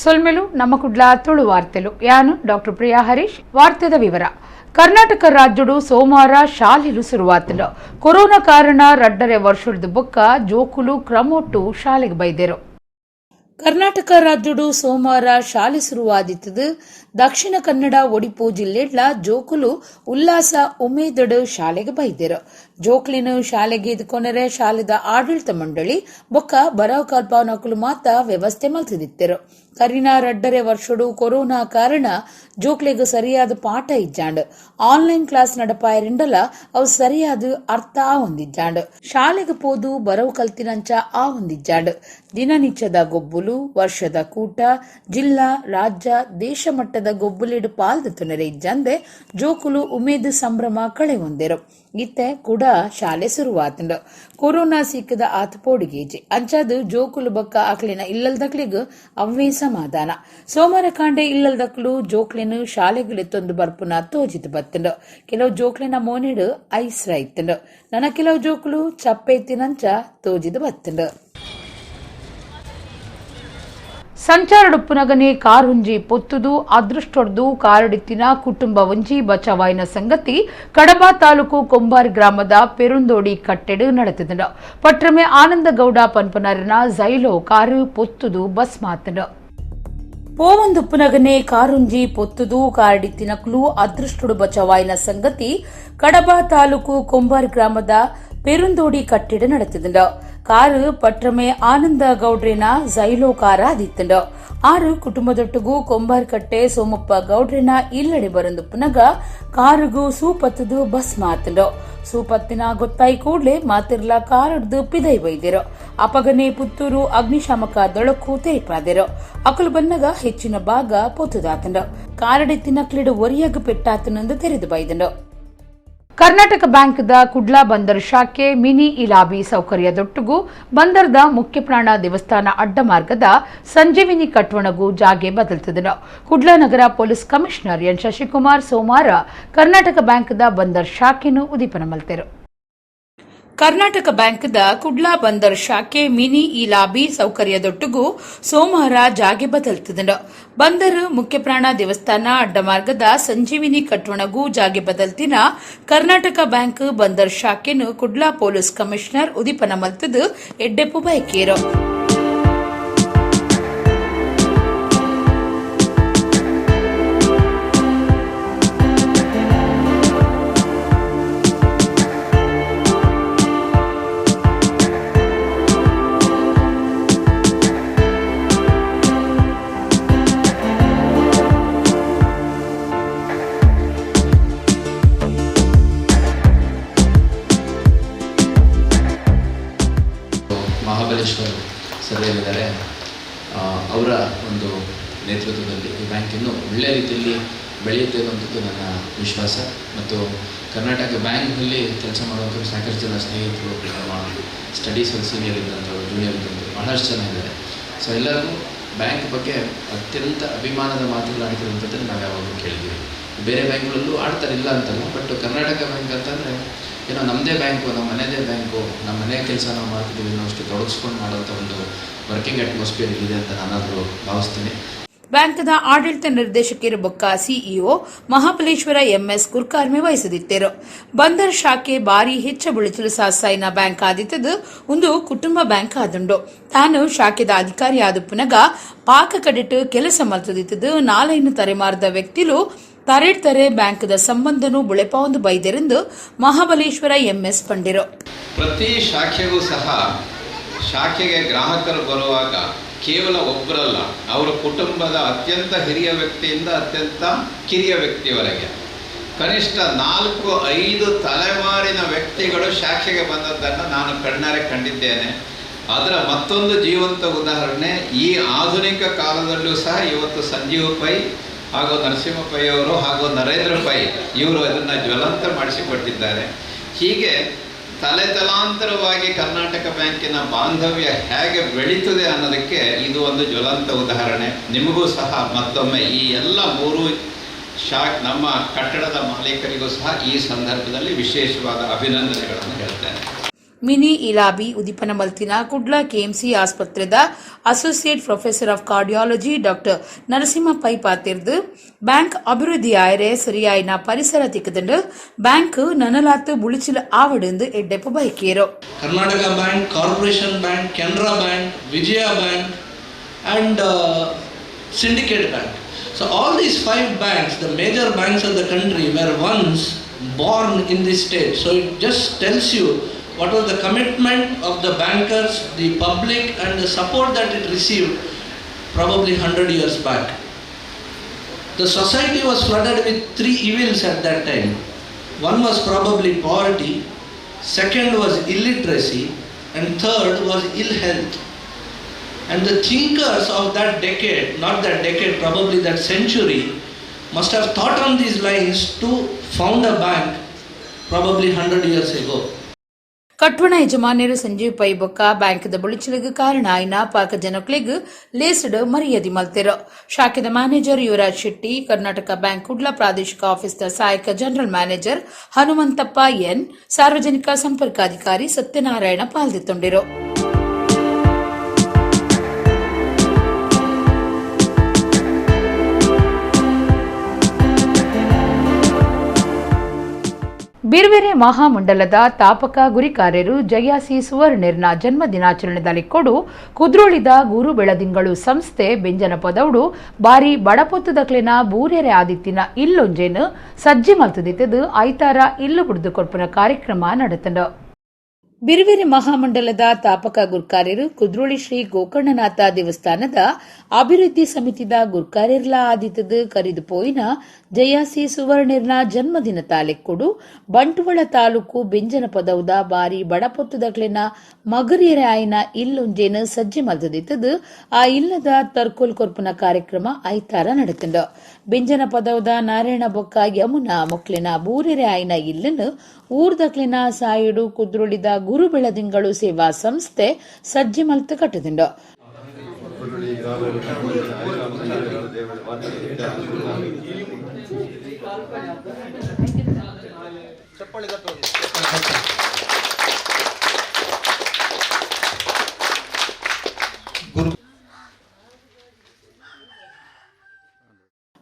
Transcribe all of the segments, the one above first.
ಸೊಲ್ಮೆಲು ನಮ್ಮ ಕುಡ್ಲ ತುಳು ವಾರ್ತೆಲು. ಯಾನು ಡಾಕ್ಟರ್ ಪ್ರಿಯಾ ಹರೀಶ್. ವಾರ್ತೆದ ವಿವರ. ಕರ್ನಾಟಕ ರಾಜ್ಯಡು ಸೋಮವಾರ ಶಾಲೆಲು ಶುರುವಾತಂಡು. ಕೊರೋನಾ ಕಾರಣ 2.5 ವರ್ಷದ ಬೊಕ್ಕ ಜೋಕುಲು ಕ್ರಮೊಟ್ಟು ಶಾಲೆಗೆ ಬೈದೆರು. ಕರ್ನಾಟಕ ರಾಜ್ಯಡು ಸೋಮವಾರ ಶಾಲೆ ಶುರುವಾದಿತ್ತದು. ದಕ್ಷಿಣ ಕನ್ನಡ ಒಡಿಪು ಜಿಲ್ಲೆಡ್ಲ ಜೋಕುಲು ಉಲ್ಲಾಸ ಉಮೇದಡು ಶಾಲೆಗೆ ಬೈದೆರು. ಜೋಕ್ಲಿನ ಶಾಲೆಗೆ ಇದ್ಕೊನರೆ ಶಾಲೆದ ಆಡಳಿತ ಮಂಡಳಿ ಬೊಕ್ಕ ಬರವ್ ಕಲ್ಪಾವನಕುಲು ಮಾತ ವ್ಯವಸ್ಥೆ ಮಲ್ತಿದಿತ್ತೆರು. ಕರಿನ 2.5 ವರ್ಷಡು ಕೊರೋನಾ ಕಾರಣ ಜೋಕ್ಲೆಗ್ ಸರಿಯಾದ ಪಾಠ ಇಜ್ಜಾಂಡ್. ಆನ್ಲೈನ್ ಕ್ಲಾಸ್ ನಡಪಾಯರಿಂಡಲ ಅವು ಸರಿಯಾದ ಅರ್ಥ ಆವೊಂದಿಜ್ಜಾಂಡ್. ಶಾಲೆಗೆ ಪೋದು ಬರವು ಕಲ್ತಿನಂಚ ಆವೊಂದಿಜ್ಜಾಂಡ್. ದಿನನಿತ್ಯದ ಗೊಬ್ಬುಲು, ವರ್ಷದ ಕೂಟ, ಜಿಲ್ಲಾ, ರಾಜ್ಯ, ದೇಶ ಮಟ್ಟದ ಗೊಬ್ಬುಲಿಡು ಪಾಲ್ದ ತುನರೆ ಇಜ್ಜಂದೆ ಜೋಕುಲು ಉಮೇದ್ ಸಂಭ್ರಮ ಕಳೆವೊಂದೆರು. ಇತ್ತೆ ಕೂಡ ಶಾಲೆ ಶುರುವಾತಂಡ್. ಕೊರೋನಾ ಸಿಕ್ಕದ ಆತ ಪೋಡಿಗೇಜಿ ಅಂಚಾದ ಜೋಕುಲು ಬೊಕ್ಕ ಅಕ್ಲಿನ ಇಲ್ಲಲ್ದಕ್ಲಿಗ್ ಅವ್ವೇ ಸಮಾಧಾನ. ಸೋಮವಾರ ಕಾಂಡೆ ಇಲ್ಲಲ್ದಕ್ಲು ಜೋಕ್ಲೆನ್ ಶಾಲೆಗಳೆತ್ತೊಂದು ಬರ್ಪುನ ತೋಜಿದ್ ಬತ್ತಂಡ್. ಕೆಲವು ಜೋಕ್ಲೆನ ಮೋನೆಡು ಐಸ್ರ ಇತ್ತಂಡ್. ನನ ಕೆಲವು ಜೋಕುಲು ಚಪ್ಪೆತ್ತಿನಂಚ ತೋಜಿದ್ ಬತ್ತಂಡ್. ಸಂಚಾರಡುಪ್ಪುನಗನೆ ಕಾರುಂಜಿ ಪೊತ್ತುದು ಅದೃಷ್ಟೊಡ್ದು ಕಾರಡಿತ್ತಿನ ಕುಟುಂಬ ಒಂಜಿ ಬಚಾವಾಯಿನ ಸಂಗತಿ ಕಡಬ ತಾಲೂಕು ಕೊಂಬಾರ್ ಗ್ರಾಮದ ಪೆರುಂದೋಡಿ ಕಟ್ಟೆಡು ನಡೆತಿದಂಡು. Patrame Anand Gowda ಪನ್ಪನರನ ಜೈಲೋ car ಪೊತ್ತುದು bus ಮಾತಂಡು. ಪೋವಂದುಪ್ಪುನಗನೆ ಕಾರುಂಜಿ ಪೊತ್ತುದು ಕಾರಡಿತ್ತಿನಕ್ಲು ಅದೃಷ್ಟೊಡು ಬಚಾವಾಯಿನ ಸಂಗತಿ ಕಡಬ ತಾಲೂಕು ಕೊಂಬಾರ್ ಗ್ರಾಮದ ಪೆರುಂದೋಡಿ ಕಟ್ಟೆಡು ನಡೆತಿದಂಡು. ಕಾರು ಪಟ್ರಮೆ ಆನಂದ ಗೌಡ್ರಿನ ಜೈಲೋ ಕಾರ ಆದಿತ್ತಂಡು. ಆರು ಕುಟುಂಬದೊಟ್ಟುಗು ಕೊಂಬಾರ್ಕಟ್ಟೆ ಸೋಮಪ್ಪ ಗೌಡ್ರಿನ ಇಲ್ಲಡೆ ಬರಂದು ಪುನಗ ಕಾರುಗು ಸೂಪತ್ತದು ಬಸ್ ಮಾತಂಡು. ಸೂಪತ್ತಿನ ಗೊತ್ತಾಯಿ ಕೂಡ್ಲೆ ಮಾತಿರ್ಲ ಕಾರಡ್ದು ಪಿದೈ ಬೈದಿರು. ಅಪಗನೆ ಪುತ್ತೂರು ಅಗ್ನಿಶಾಮಕ ದಳಕ್ಕೂ ತೆರಿಪಾದಿರು. ಅಕಲು ಬನ್ನಗ ಹೆಚ್ಚಿನ ಭಾಗ ಪೊತ್ತುದಾತಂಡು. ಕಾರಡಿತ್ತಿನ ಕ್ಲಿಡು ಒರಿಯಗ ಪೆಟ್ಟಾತನಂದು ತೆರೆದು ಬೈದಂಡು. ಕರ್ನಾಟಕ ಬ್ಯಾಂಕ್ದ ಕುಡ್ಲಾ ಬಂದರ್ ಶಾಖೆ ಮಿನಿ ಇಲಾಬಿ ಸೌಕರ್ಯದೊಟ್ಟುಗು ಬಂದರ್ದ ಮುಖ್ಯಪ್ರಾಣ ದೇವಸ್ಥಾನ ಅಡ್ಡಮಾರ್ಗದ ಸಂಜೀವಿನಿ ಕಟ್ವಣಗೂ ಜಾಗೆ ಬದಲ್ತಿದನು. ಕುಡ್ಲಾ ನಗರ ಪೊಲೀಸ್ ಕಮಿಷನರ್ ಎನ್ ಶಶಿಕುಮಾರ್ ಸೋಮವಾರ ಕರ್ನಾಟಕ ಬ್ಯಾಂಕ್ದ ಬಂದರ್ ಶಾಖೆಯನ್ನು ಉದೀಪನ ಮಲ್ತೆರು. ಕರ್ನಾಟಕ ಬ್ಯಾಂಕ್ದ ಕುಡ್ಲಾ ಬಂದರ್ ಶಾಖೆ ಮಿನಿ ಇ ಲಾಬಿ ಸೌಕರ್ಯದೊಟ್ಟುಗು ಸೋಮವಾರ ಜಾಗೆ ಬದಲ್ತಿದಂಡು. ಬಂದರ್ ಮುಖ್ಯಪ್ರಾಣ ದೇವಸ್ಥಾನ ಅಡ್ಡಮಾರ್ಗದ ಸಂಜೀವಿನಿ ಕಟ್ವಣಗೂ ಜಾಗೆ ಬದಲ್ತಿನ ಕರ್ನಾಟಕ ಬ್ಯಾಂಕ್ ಬಂದರ್ ಶಾಖೆನು ಕುಡ್ಲಾ ಪೊಲೀಸ್ ಕಮಿಷನರ್ ಉದೀಪನ ಮಲ್ತದು ಎಡ್ಡೆಪ್ಪು ಬಯಕೇರು. ಮಹಾಬಲೇಶ್ವರ್ ಸರ್ ಏನಿದ್ದಾರೆ, ಅವರ ಒಂದು ನೇತೃತ್ವದಲ್ಲಿ ಈ ಬ್ಯಾಂಕ್ ಇನ್ನೂ ಒಳ್ಳೆಯ ರೀತಿಯಲ್ಲಿ ಬೆಳೆಯುತ್ತೆ ಅನ್ನುವಂಥದ್ದು ನನ್ನ ವಿಶ್ವಾಸ. ಮತ್ತು ಕರ್ನಾಟಕ ಬ್ಯಾಂಕ್ನಲ್ಲಿ ಕೆಲಸ ಮಾಡುವಂಥವ್ರು ಸಾಕಷ್ಟು ಜನ ಸ್ನೇಹಿತರು, ನಮ್ಮ ಸ್ಟಡೀಸಲ್ಲಿ ಸೀನಿಯರ್ ಇದ್ದಂಥವ್ರು, ಜೂನಿಯರ್ ಇದ್ದಂಥವ್ರು ಬಹಳಷ್ಟು ಜನ ಇದ್ದಾರೆ. ಸೊ ಎಲ್ಲರಿಗೂ ಬ್ಯಾಂಕ್ ಬಗ್ಗೆ ಅತ್ಯಂತ ಅಭಿಮಾನದ ಮಾತುಗಳು ಆಡ್ತಿರುವಂಥದ್ದನ್ನು ನಾವು ಯಾವಾಗಲೂ ಕೇಳಿದ್ದೀವಿ. ಬೇರೆ ಬ್ಯಾಂಕ್ಗಳಲ್ಲೂ ಆಡ್ತಾರೆ, ಇಲ್ಲ ಅಂತಲ್ಲ. ಬಟ್ ಕರ್ನಾಟಕ ಬ್ಯಾಂಕ್ ಅಂತಂದರೆ ಏನೋ ನಮ್ಮದೇ ಬ್ಯಾಂಕು, ನಮ್ಮ ಮನೆಯದೇ ಬ್ಯಾಂಕು, ನಮ್ಮ ಮನೆ ಕೆಲಸ ನಾವು ಮಾಡ್ತಿದ್ದೀವಿ ಅನ್ನೋ ಅಷ್ಟು ತೊಡಗಿಸ್ಕೊಂಡು ಮಾಡೋಂಥ ಒಂದು ವರ್ಕಿಂಗ್ ಅಟ್ಮಾಸ್ಫಿಯರ್ ಇದೆ ಅಂತ ನಾನಾದರೂ ಭಾವಿಸ್ತೀನಿ. ಬ್ಯಾಂಕ್ದ ಆಡಳಿತ ನಿರ್ದೇಶಕರು ಬೊಕ್ಕ ಸಿಇಒ ಮಹಾಬಲೇಶ್ವರ ಎಂಎಸ್ ಗುರ್ಕಾರ್ಮೆ ವಹಿಸದಿತ್ತರು. ಬಂದರ್ ಶಾಖೆ ಬಾರಿ ಹೆಚ್ಚ ಬುಳಿಚಲು ಸಾಸಾಯಿನ ಬ್ಯಾಂಕ್ ಆದಿತ್ತದು ಒಂದು ಕುಟುಂಬ ಬ್ಯಾಂಕ್ ಆದುಂಡು. ತಾನು ಶಾಖೆದ ಅಧಿಕಾರಿ ಆದ ಪುನಗ ಪಾಕ ಕಡೆಟ್ ಕೆಲಸ ಮಲ್ತದಿತ್ತದು 4 ತಲೆಮಾರದ ವ್ಯಕ್ತಿಲು ತರೆಡ್ತರೆ ಬ್ಯಾಂಕ್ದ ಸಂಬಂಧನು ಬುಳೆಪಾವೊಂದು ಬೈದೆರೆಂದು ಮಹಾಬಲೇಶ್ವರ ಎಂಎಸ್ ಪಂಡಿರು. ಪ್ರತಿ ಶಾಖೆಗೂ ಸಹ, ಶಾಖೆಗೆ ಗ್ರಾಹಕರು ಬರುವಾಗ ಕೇವಲ ಒಬ್ಬರಲ್ಲ, ಅವರ ಕುಟುಂಬದ ಅತ್ಯಂತ ಹಿರಿಯ ವ್ಯಕ್ತಿಯಿಂದ ಅತ್ಯಂತ ಕಿರಿಯ ವ್ಯಕ್ತಿಯವರೆಗೆ ಕನಿಷ್ಠ 4-5 ತಲೆಮಾರಿನ ವ್ಯಕ್ತಿಗಳು ಶಾಖೆಗೆ ಬಂದದ್ದನ್ನು ನಾನು ಕಣ್ಣಾರೆ ಕಂಡಿದ್ದೇನೆ. ಅದರ ಮತ್ತೊಂದು ಜೀವಂತ ಉದಾಹರಣೆ, ಈ ಆಧುನಿಕ ಕಾಲದಲ್ಲೂ ಸಹ ಇವತ್ತು ಸಂಜೀವ ಪೈ ಹಾಗೂ ನರಸಿಂಹ ಪೈ ಅವರು ಹಾಗೂ ನರೇಂದ್ರ ಪೈ ಇವರು ಅದನ್ನು ಜ್ವಲಂತ ಮಾಡಿಸಿಕೊಟ್ಟಿದ್ದಾರೆ. ಹೀಗೆ ತಲೆ ತಲಾಂತರವಾಗಿ ಕರ್ನಾಟಕ ಬ್ಯಾಂಕಿನ ಬಾಂಧವ್ಯ ಹೇಗೆ ಬೆಳೀತದೆ ಅನ್ನೋದಕ್ಕೆ ಇದು ಒಂದು ಜ್ವಲಂತ ಉದಾಹರಣೆ. ನಿಮಗೂ ಸಹ ಮತ್ತೊಮ್ಮೆ ಈ ಎಲ್ಲ 3 ನಮ್ಮ ಕಟ್ಟಡದ ಮಾಲೀಕರಿಗೂ ಸಹ ಈ ಸಂದರ್ಭದಲ್ಲಿ ವಿಶೇಷವಾದ ಅಭಿನಂದನೆಗಳನ್ನು ಹೇಳ್ತೇನೆ. ಮಿನಿ ಇಲಾಬಿ ಉದಿಪನ ಮಲ್ತಿನ ಕುಡ್ಲ ಕೆಎಂಸಿ ಆಸ್ಪತ್ರೆದ associate professor of cardiology doctor Narasimha Pai ಪಾತಿರ್ದು bank ಅಭಿವೃದ್ಧಿ ಆಯರೆ ಸರಿಯಾಯಿನ ಪರಿಸರ ತಿಕ್ಕದಂಡು ಬ್ಯಾಂಕ್ ನನಲಾತ್ ಬುಳಿಚಿಲ ಆವಡೆಂದು ಎಡ್ಡೆಪ್ಪು ಬಯಕಿಯರು. Karnataka Bank, Corporation Bank, Canara Bank, Vijaya Bank, and Syndicate Bank. So all these five banks, the major banks of the country, were once born in this state. So it just tells you what was the commitment of the bankers, the public, and the support that it received probably 100 years back. The society was flooded with three evils at that time. One was probably poverty, second was illiteracy, and third was ill health. And the thinkers of that decade, not that decade, probably that century, must have thought on these lines to found a bank probably 100 years ago. ಕಟ್ವಣ ಯಜಮಾನ್ಯರು Sanjeev Pai ಬೊಕ್ಕ ಬ್ಯಾಂಕ್ದ ಬುಳಿಚಿಲಿಗ್ ಕಾರಣ ಆಯಿನ ಪಾಕ ಜನಕ್ಲೆಗ್ ಲೇಸ್ಡ್ ಮರ್ಯಾದೆ ಮಲ್ತೆರು. ಶಾಖೆದ manager Yuvraj Shetty, Karnataka bank Kudla ಪ್ರಾದೇಶಿಕ ಆಫೀಸ್ದ ಸಹಾಯಕ general manager Hanumanthappa ಎನ್, ಸಾರ್ವಜನಿಕ ಸಂಪರ್ಕಾಧಿಕಾರಿ ಸತ್ಯನಾರಾಯಣ ಪಾಲ್ದಿತ್ತೊಂಡಿರು. ಬಿರ್ವೆರೆ ಮಹಾಮಂಡಲದ ತಾಪಕ ಗುರಿಕಾರ್ಯರು ಜಯಾಸಿ ಸುವರ್ಣೆರ್ನ ಜನ್ಮ ದಿನಾಚರಣೆದಲ್ಲಿ ಕೊಡು ಕುದ್ರೋಳಿದ ಗುರು ಬೆಳದಿಂಗಳು ಸಂಸ್ಥೆ ಬೆಂಜನ ಪದೌಡು ಬಾರಿ ಬಡಪೊತ್ತುದಕ್ಲೆನ ಬೂರೆರೆ ಆದಿತ್ತಿನ ಇಲ್ಲೊಂಜೇನು ಸಜ್ಜಿ ಮಲ್ತದಿತ್ತದು ಐತಾರ ಇಲ್ಲು ಬುಡ್ದು ಕೊರ್ಪುನ ಕಾರ್ಯಕ್ರಮ ನಡೆತಂಡು. ಬಿರುವೆರೆ ಮಹಾಮಂಡಲದ ತಾಪಕ ಗುರ್ಕಾರ್ಯರು ಕುದ್ರೋಳಿ ಶ್ರೀ ಗೋಕರ್ಣನಾಥ ದೇವಸ್ಥಾನದ ಅಭಿವೃದ್ಧಿ ಸಮಿತಿದ ಗುರ್ಕಾರ್ಯರ್ಲ ಆದಿತ್ತದು ಕರಿದು ಪೋಯಿನ ಜಯಾಸಿ ಸುವರ್ಣಿರ್ನ ಜನ್ಮದಿನ ತಾಲೆಕ್ಕುಡು ಬಂಟ್ವಾಳ ತಾಲೂಕು ಬೆಂಜನ ಪದವುದ ಬಾರಿ ಬಡಪೊತ್ತುದಕ್ಲೆನ ಮಗರಿಯರ ಆಯಿನ ಇಲ್ಲೊಂಜೇನು ಸಜ್ಜೆ ಮಲ್ತದಿತ್ತದು ಆ ಇಲ್ಲದ ತರ್ಕೋಲ್ ಕೊರ್ಪುನ ಕಾರ್ಯಕ್ರಮ ಐತಾರ ನಡೆತಂಡು. ಬೆಂಜನ ಪದವುದ ನಾರಾಯಣ ಬೊಕ್ಕ ಯಮುನಾ ಮೊಕ್ಲೆನ ಬೂರೆರೆ ಆಯಿನ ಇಲ್ಲನ್ನು ಊರ್ದಕ್ಲೆನ ಸಾಯುಡು ಕುದ್ರುಳಿದ ಗುರು ಬೆಳದಿಂಗಳು ಸೇವಾ ಸಂಸ್ಥೆ ಸಜ್ಜೆ ಮಲ್ತು ಕಟ್ಟದಿಂಡು.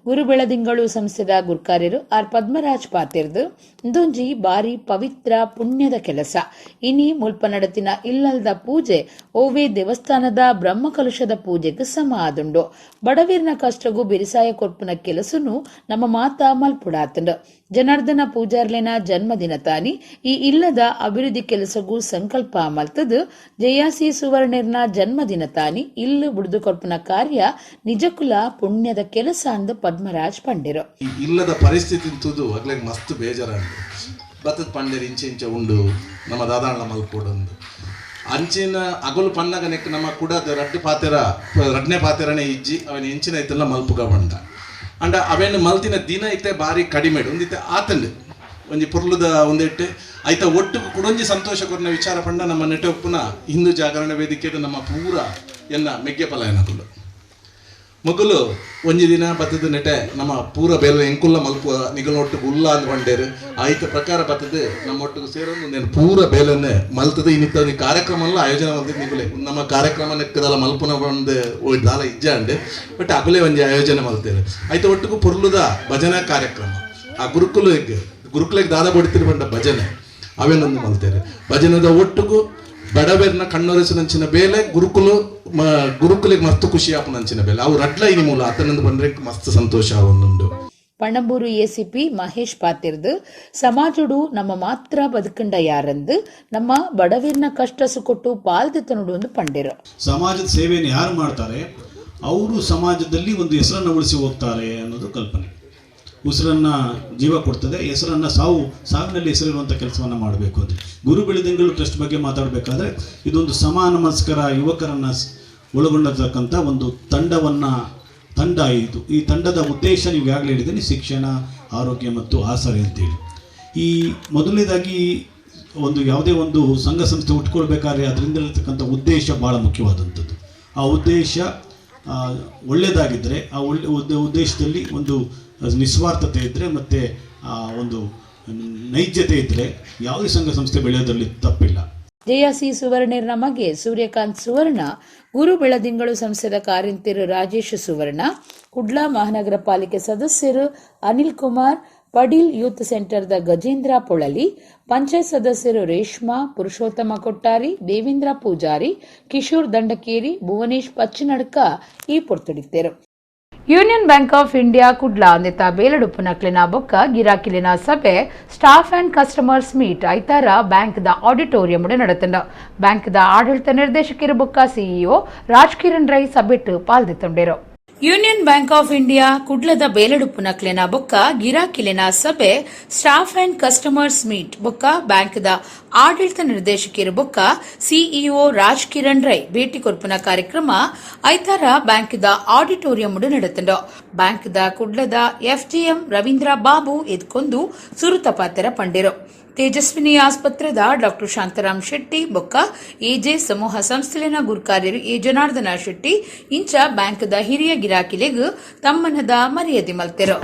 ಗುರು ಬೆಳದಿಂಗಳು ಸಂಸ್ಥೆದ ಗುರ್ಕಾರ್ಯರು ಆರ್ ಪದ್ಮರಾಜ್ ಪಾತಿರ್ದು ಇಂದೊಂಜಿ ಬಾರಿ ಪವಿತ್ರ ಪುಣ್ಯದ ಕೆಲಸ. ಇನಿ ಮುಲ್ಪ ನಡತಿನ ಇಲ್ಲಲ್ದ ಪೂಜೆ ಓವೇ ದೇವಸ್ಥಾನದ ಬ್ರಹ್ಮಕಲಶದ ಪೂಜೆಗೆ ಸಮ ಆದುಂಡು. ಬಡವೀರ್ನ ಕಷ್ಟಗೂ ಬಿರಿಸಾಯ ಕೊರ್ಪುನ ಕೆಲಸನು ನಮ್ಮ ಮಾತಾ ಮಲ್ಪುಡಾತಂಡು. ಜನಾರ್ದನ ಪೂಜಾರ್ಲೆನ ಜನ್ಮದಿನ ತಾನಿ ಈ ಇಲ್ಲದ ಅಭಿವೃದ್ಧಿ ಕೆಲಸಗೂ ಸಂಕಲ್ಪ ಮಲ್ತದು ಜಯಾಸಿ ಸುವರ್ಣರ್ನ ಜನ್ಮದಿನ ತಾನಿ ಇಲ್ಲು ಬುಡ್ದು ಕೊರ್ಪುನ ಕಾರ್ಯ ನಿಜಕುಲ ಪುಣ್ಯದ ಕೆಲಸ ಅಂದು ಪದ್ಮರಾಜ್ ಪಂಡಿರು. ಈ ಇಲ್ಲದ ಪರಿಸ್ಥಿತಿ ತುದು ಅಗ್ಲೆಗ್ ಮಸ್ತ್ ಬೇಜಾರಾಂಡು. ಬತ್ತದ ಪಂಡೆರ್ ಇಂಚೆ ಇಂಚೆ ಉಂಡು ನಮ್ಮ ದಾದಾಣ್ಣ ಮಲ್ಪೊಡಂದು ಅಂಚಿನ ಅಗಲು ಪನ್ನಗ ನೆಕ್ ನಮ್ಮ ಕುಡದ ರಡ್ಡು ಪಾತೆರ ರಡ್ನೇ ಪಾತೆರನೇ ಇಜ್ಜಿ ಅವನ ಎಂಚಿನ ಐತೆಲ್ಲ ಮಲ್ಪುಗ ಬಂಡ ಅಂಡ ಅವೇನು ಮಲ್ತಿನ ದಿನ ಐತೆ ಬಾರಿ ಕಡಿಮೆ ಒಂದಿತ್ತೆ ಆತಂಡು ಒಂಜಿ ಪೊರ್ಲುದ ಒಂದೆಟ್ಟು ಐತ ಒಟ್ಟುಗು ಕುಡೊಂಜಿ ಸಂತೋಷ ಕೊರ್ನ ವಿಚಾರ ಪಂಡ ನಮ್ಮ ನೆಟೊಪ್ಪುನ ಹಿಂದೂ ಜಾಗರಣ ವೇದಿಕೆದ ನಮ್ಮ ಪೂರ ಎನ್ನ ಮೆಗ್ಗೆ ಪಲಾಯನಕುಲು ಮೊಗಲು ಒಂಜಿ ದಿನ ಬತ್ತದ ನೆಟೆ ನಮ್ಮ ಪೂರ ಬೇಲೆ ಎಂಕುಲ್ಲ ಮಲ್ಪ ನಿಗಲೊಟ್ಟಿಗೆ ಉಲ್ಲ ಅಂದ್ ಬಂಡೇರು ಆಯ್ತ ಪ್ರಕಾರ ಬತ್ತದ ನಮ್ಮ ಒಟ್ಟಿಗೆ ಸೇರೊಂದು ಒಂದೇನು ಪೂರ ಬೇಲನ್ನೇ ಮಲ್ತದ ಇನ್ನಿತ್ತ ಒಂಜಿ ಕಾರ್ಯಕ್ರಮ ಎಲ್ಲ ಆಯೋಜನೆ ಮಲ್ತದ ನಿಗುಲೆ ನಮ್ಮ ಕಾರ್ಯಕ್ರಮ ನೆಕ್ಕದಲ್ಲ ಮಲ್ಪುನ ಬಂದು ದಾಲ ಇಜ್ಜಾಂಡೆ ಬಟ್ ಅಗುಲೆ ಒಂಜಿ ಆಯೋಜನೆ ಮಲ್ತೇವೆ. ಆಯ್ತ ಒಟ್ಟಿಗೂ ಪೊರ್ಲುದ ಭಜನಾ ಕಾರ್ಯಕ್ರಮ ಆ ಗುರುಕುಲಿಗೆ ಗುರುಕುಲಿಗೆ ದಾದ ಬಡಿತಿರು ಬಂಡ ಭಜನೆ ಅವೇನೊಂದು ಮಲ್ತೇವೆ. ಭಜನದ ಒಟ್ಟಿಗೂ ಬಡವೆರ್ನ ಕಣ್ಣೊರೆಸಿನಂಚಿನ ಬೇಲೆ ಗುರುಕುಲು ಗುರುಕುಲಿಗೆ ಮಸ್ತ್ ಖುಷಿ ಆಪನಂಚಿನ ಬೇಲೆ ಅವು ರಡ್ಲ ಇನಿ ಮೂಲ ಆತನಂದು ಬಂದ್ರೆ ಮಸ್ತ್ ಸಂತೋಷ ಒಂದುಂಡು. ಪಣಂಬೂರು ಎಸಿಪಿ ಮಹೇಶ್ ಪಾತಿರ್ದು ಸಮಾಜಡು ನಮ್ಮ ಮಾತ್ರ ಬದುಕಂಡ ಯಾರಂದು ನಮ್ಮ ಬಡವಿರ್ನ ಕಷ್ಟ ಸುಕೊಟ್ಟು ಪಾಲ್ದಿತ್ತನುಡು ಒಂದು ಪಂಡಿರು. ಸಮಾಜದ ಸೇವೆಯನ್ನು ಯಾರು ಮಾಡ್ತಾರೆ ಅವರು ಸಮಾಜದಲ್ಲಿ ಒಂದು ಹೆಸರನ್ನು ಉಳಿಸಿ ಹೋಗ್ತಾರೆ ಅನ್ನೋದು ಕಲ್ಪನೆ. ಉಸಿರನ್ನು ಜೀವ ಕೊಡ್ತದೆ, ಹೆಸರನ್ನು ಸಾವಿನಲ್ಲಿ ಹೆಸರಿರುವಂಥ ಕೆಲಸವನ್ನು ಮಾಡಬೇಕು ಅಂತ. ಗುರು ಬೆಳದಿಂಗಳು ಟ್ರಸ್ಟ್ ಬಗ್ಗೆ ಮಾತಾಡಬೇಕಾದ್ರೆ ಇದೊಂದು ಸಮಾನ ಮನಸ್ಕರ ಯುವಕರನ್ನು ಒಳಗೊಂಡಿರ್ತಕ್ಕಂಥ ಒಂದು ತಂಡ ಇದು. ಈ ತಂಡದ ಉದ್ದೇಶ ನೀವು ಈಗಾಗಲೇ ಹೇಳಿದ್ದೀನಿ, ಶಿಕ್ಷಣ, ಆರೋಗ್ಯ ಮತ್ತು ಆಸರೆ ಅಂತೇಳಿ. ಈ ಮೊದಲನೇದಾಗಿ ಒಂದು ಯಾವುದೇ ಒಂದು ಸಂಘ ಸಂಸ್ಥೆ ಹುಟ್ಕೊಳ್ಬೇಕಾದ್ರೆ ಅದರಿಂದ ಇರತಕ್ಕಂಥ ಉದ್ದೇಶ ಭಾಳ ಮುಖ್ಯವಾದಂಥದ್ದು. ಆ ಉದ್ದೇಶ ಒಳ್ಳೆಯದಾಗಿದ್ದರೆ, ಆ ಒಳ್ಳೆ ಉದ್ದೇಶದಲ್ಲಿ ಒಂದು ನಿಸ್ವಾರ್ಥತೆ ಇದ್ದರೆ ಮತ್ತು ಒಂದು ನೈಜತೆ ಇದ್ದರೆ ಯಾವುದೇ ಸಂಘ ಸಂಸ್ಥೆ ಬೆಳೆಯೋದ್ರಲ್ಲಿ ತಪ್ಪಿಲ್ಲ. ಜಯ ಸಿ ಸುವರ್ಣೆರ್ನ ಮಗೆ ಸೂರ್ಯಕಾಂತ್ ಸುವರ್ಣ, ಗುರು ಬೆಳದಿಂಗಳು ಸಂಸ್ಥೆದ ಕಾರ್ಯಂತೆರು ರಾಜೇಶ್ ಸುವರ್ಣ, ಕುಡ್ಲ ಮಹಾನಗರ ಪಾಲಿಕೆ ಸದಸ್ಯರು ಅನಿಲ್ ಕುಮಾರ್, ಪಡೀಲ್ ಯೂತ್ ಸೆಂಟರ್ದ ಗಜೇಂದ್ರ ಪೊಳಲಿ, ಪಂಚಾಯತ್ ಸದಸ್ಯರು ರೇಷ್ಮಾ, ಪುರುಷೋತ್ತಮ ಕೊಟ್ಟಾರಿ, ದೇವೇಂದ್ರ ಪೂಜಾರಿ, ಕಿಶೋರ್ ದಂಡಕೇರಿ, ಭುವನೇಶ್ ಪಚ್ಚಿನಡ್ಕ ಈ ಪೊರ್ತುಡಿತ್ತೆರು. Union bank of India Kudla ಅಂದಿತ ಬೇಲಡುಪ್ಪುನಕ್ಲಿನ ಬೊಕ್ಕ ಗಿರಾಕಿಲಿನ ಸಭೆ staff and customers meet ಐತಾರ ಬ್ಯಾಂಕ್ದ ಆಡಿಟೋರಿಯಂ ನಡತಂಡ. ಬ್ಯಾಂಕ್ದ ಆಡಳಿತ ನಿರ್ದೇಶಕರು ಬೊಕ್ಕ ಸಿಇಒ ರಾಜ್ ಕಿರಣ್ ರೈ ಸಭೆಟ್ ಪಾಲ್ದಿತ್ತುಂಡೆರು. Union bank of India ಕುಡ್ಲದ ಬೇಲಡುಪ್ಪುನಕ್ಲೆನ ಬೊಕ್ಕ ಗಿರಾಕಿಲೆನ ಸಭೆ staff and customers meet ಬೊಕ್ಕ ಬ್ಯಾಂಕ್ದ ಆಡಳಿತ ನಿರ್ದೇಶಕರು ಬೊಕ್ಕ ಸಿಇಒ ರಾಜ್ ಕಿರಣ್ ರೈ ಭೇಟಿ ಕೊರ್ಪುನ ಕಾರ್ಯಕ್ರಮ ಐತಾರ ಬ್ಯಾಂಕ್ದ ಆಡಿಟೋರಿಯಂ ನಡತಂಡ. ಬ್ಯಾಂಕ್ದ ಕುಡ್ಲದ ಎಫ್ಜಿಎಂ ರವೀಂದ್ರ ಬಾಬು ಎದ್ಕೊಂದು ಸುರುತ ಪಾತೆರ ಪಂಡಿರು. ತೇಜಸ್ವಿನಿ ಆಸ್ಪತ್ರೆದ ಡಾಕ್ಟರ್ ಶಾಂತಾರಾಮ್ ಶೆಟ್ಟಿ ಬೊಕ್ಕ ಎಜೆ ಸಮೂಹ ಸಂಸ್ಥೆಲಿನ ಗುರ್ಕಾರ್ಯರು ಎ ಜನಾರ್ದನ ಶೆಟ್ಟಿ ಇಂಚ ಬ್ಯಾಂಕ್ದ ಹಿರಿಯ ಗಿರಾಕಿಲೆಗ್ ತಮ್ಮನದ ಮರ್ಯಾದೆ ಮಲ್ತೆರು.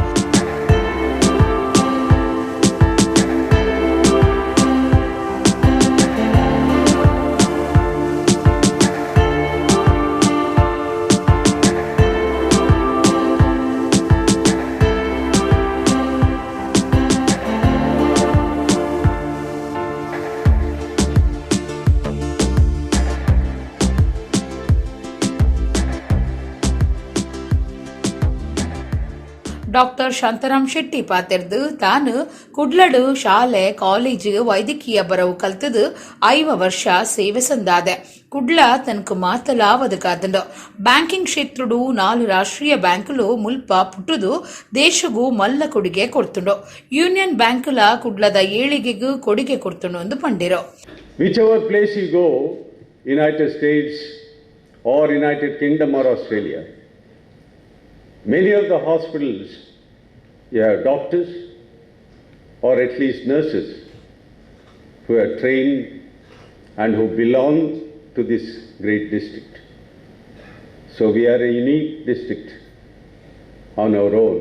ಡಾಕ್ಟರ್ ಶಾಂತಾರಾಮ್ ಶೆಟ್ಟಿ ಪಾತೆರ್ದು ತಾನು ಕುಡ್ಲಡು ಶಾಲೆ ಕಾಲೇಜು ವೈದ್ಯಕೀಯ ಬರವು ಕಲ್ತದು 5 ವರ್ಷ ಸೇವೆ ಸಂದಾದೆ. ಕುಡ್ಲ ತನಕು ಮಾತಲಾ ಒದಗಾದಂಡು. ಬ್ಯಾಂಕಿಂಗ್ ಕ್ಷೇತ್ರಡು 4 ರಾಷ್ಟ್ರೀಯ ಬ್ಯಾಂಕುಲು ಮುಲ್ಪ ಪುಟ್ಟುದು ದೇಶಗೂ ಮಲ್ಲ ಕೊಡುಗೆ ಕೊಡ್ತುಂಡು. ಯೂನಿಯನ್ ಬ್ಯಾಂಕುಲ ಕುಡ್ಲದ ಏಳಿಗೆಗೂ ಕೊಡುಗೆ ಕೊಡ್ತುಂಡು ಎಂದು ಪಂಡಿರು. Whichever place you go, United States or United Kingdom or Australia, many of the hospitals, you have doctors or at least nurses who are trained and who belong to this great district. So we are a unique district on our own,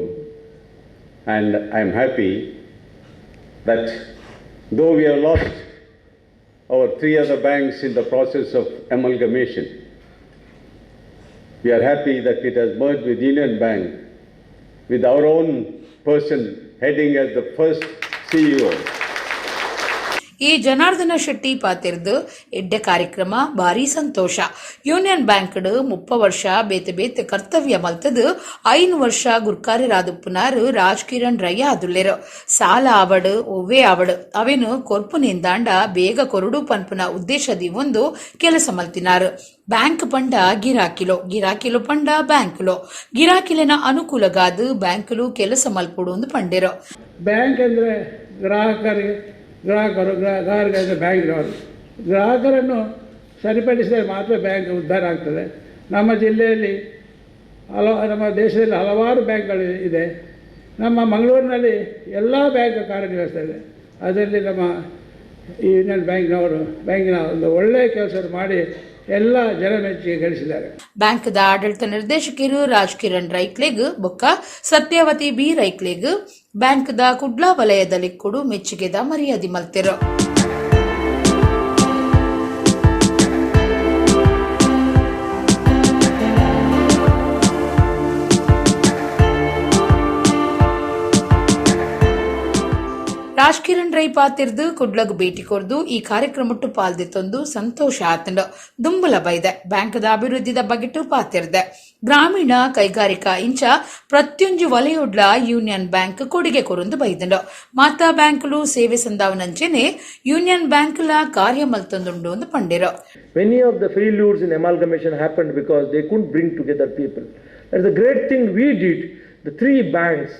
and I am happy that though we have lost our 3 other banks in the process of amalgamation, we are happy that it has merged with Union Bank, with our own person heading as the first CEO. ಈ ಜನಾರ್ದನ ಶೆಟ್ಟಿ ಪಾತಿರ್ದು ಎಡ್ಡೆ ಕಾರ್ಯಕ್ರಮ ಭಾರಿ ಸಂತೋಷ. Union bank 30 ವರ್ಷ ಬೇತೆ ಬೇತೆ ಕರ್ತವ್ಯ ಮಲ್ತದು 5 ವರ್ಷ ಗುರ್ಕಾರ್ಯರಾದುಪ್ಪುನಾರು ರಾಜ್ ಕಿರಣ್ ರೈ ಆದುಲ್ಲೆರು. ಸಾಲ ಆವಡು ಒವ್ವೇ ಆವಡು ಅವೇನು ಕೊರ್ಪುನಿಂದಾಂಡ ಬೇಗ ಕೊರಡು ಪನ್ಪುನ ಉದ್ದೇಶದಿ ಒಂದು ಕೆಲಸ ಮಲ್ತಿನಾರು. ಬ್ಯಾಂಕ್ ಪಂಡ ಗಿರಾಕಿಲೋ, ಗಿರಾಕಿಲು ಪಂಡ ಬ್ಯಾಂಕುಲೋ, ಗಿರಾಕಿಲಿನ ಅನುಕೂಲಗಾದು ಬ್ಯಾಂಕುಲು ಕೆಲಸ ಮಲ್ಪುಡು ಒಂದು ಪಂಡಿರು. ಬ್ಯಾಂಕ್ ಅಂದ್ರೆ ಗ್ರಾಹಕರಿಗೆ, ಗ್ರಾಹಕರು ಗ್ರಾಹಕರಿಗೆ ಬ್ಯಾಂಕ್ನವರು ಗ್ರಾಹಕರನ್ನು ಸರಿಪಡಿಸಿದರೆ ಮಾತ್ರ ಬ್ಯಾಂಕ್ ಉದ್ಧಾರ ಆಗ್ತದೆ. ನಮ್ಮ ಜಿಲ್ಲೆಯಲ್ಲಿ ನಮ್ಮ ದೇಶದಲ್ಲಿ ಹಲವಾರು ಬ್ಯಾಂಕ್ಗಳು ಇದೆ. ನಮ್ಮ ಮಂಗಳೂರಿನಲ್ಲಿ ಎಲ್ಲ ಬ್ಯಾಂಕ್ ಕಾರ್ಯನಿರ್ವಹಿಸ್ತಾ ಇದೆ. ಅದರಲ್ಲಿ ನಮ್ಮ ಯೂನಿಯನ್ ಬ್ಯಾಂಕ್ನವರು ಬ್ಯಾಂಕಿನ ಒಂದು ಒಳ್ಳೆಯ ಕೆಲಸ ಮಾಡಿ ಎಲ್ಲ ಜನ ಮೆಚ್ಚುಗೆ ಗಳಿಸಿದ್ದಾರೆ. ಬ್ಯಾಂಕ್ದ ಆಡಳಿತ ನಿರ್ದೇಶಕರು ರಾಜ್ ಕಿರಣ್ ರೈಕ್ಲೆಗ್ ಬೊಕ್ಕ ಸತ್ಯವತಿ ಬಿ ರೈಕ್ಲೆಗ್ ಬ್ಯಾಂಕ್ದ ಕುಡ್ಲಾ ವಲಯದಲ್ಲಿ ಕೊಡು ಮೆಚ್ಚುಗೆದ ಮರ್ಯಾದೆ ಮಲ್ತೆರು. ರಾಜ್ ಕಿರಣ್ ರೈ ಪಾತಿರ್ದು ಕುಡ್ಲಗ್ ಭೇಟಿ ಕೊರ್ದು ಈ ಕಾರ್ಯಕ್ರಮಟ್ಟು ಪಾಲ್ದಿತ್ತೊಂದು ಸಂತೋಷ ಆತಂಡು. ದುಂಬುಲ ಬೈದೆ ಬ್ಯಾಂಕ್ದ ಅಭಿವೃದ್ಧಿದ ಬಗೆಟು ಪಾತಿರ್ದೆ. ಗ್ರಾಮೀಣ ಕೈಗಾರಿಕಾ ಇಂಚ ಪ್ರತಿಯೊಂಜು ವಲಯೊಡ್ಲ ಯೂನಿಯನ್ ಬ್ಯಾಂಕ್ ಕೊಡುಗೆ ಕೊರೊಂದು ಬೈದಂಡು. ಮಾತಾ ಬ್ಯಾಂಕ್ಲು ಸೇವೆ ಸಂದಾವನಂಚೆನೆ ಯೂನಿಯನ್ ಬ್ಯಾಂಕ್ಲ ಕಾರ್ಯ ಮಲ್ತೊಂದುಂಡು ಎಂದು ಪಂಡಿರು. Many of the failures in amalgamation happened because they couldn't bring together people. That's the great thing we did. The three banks,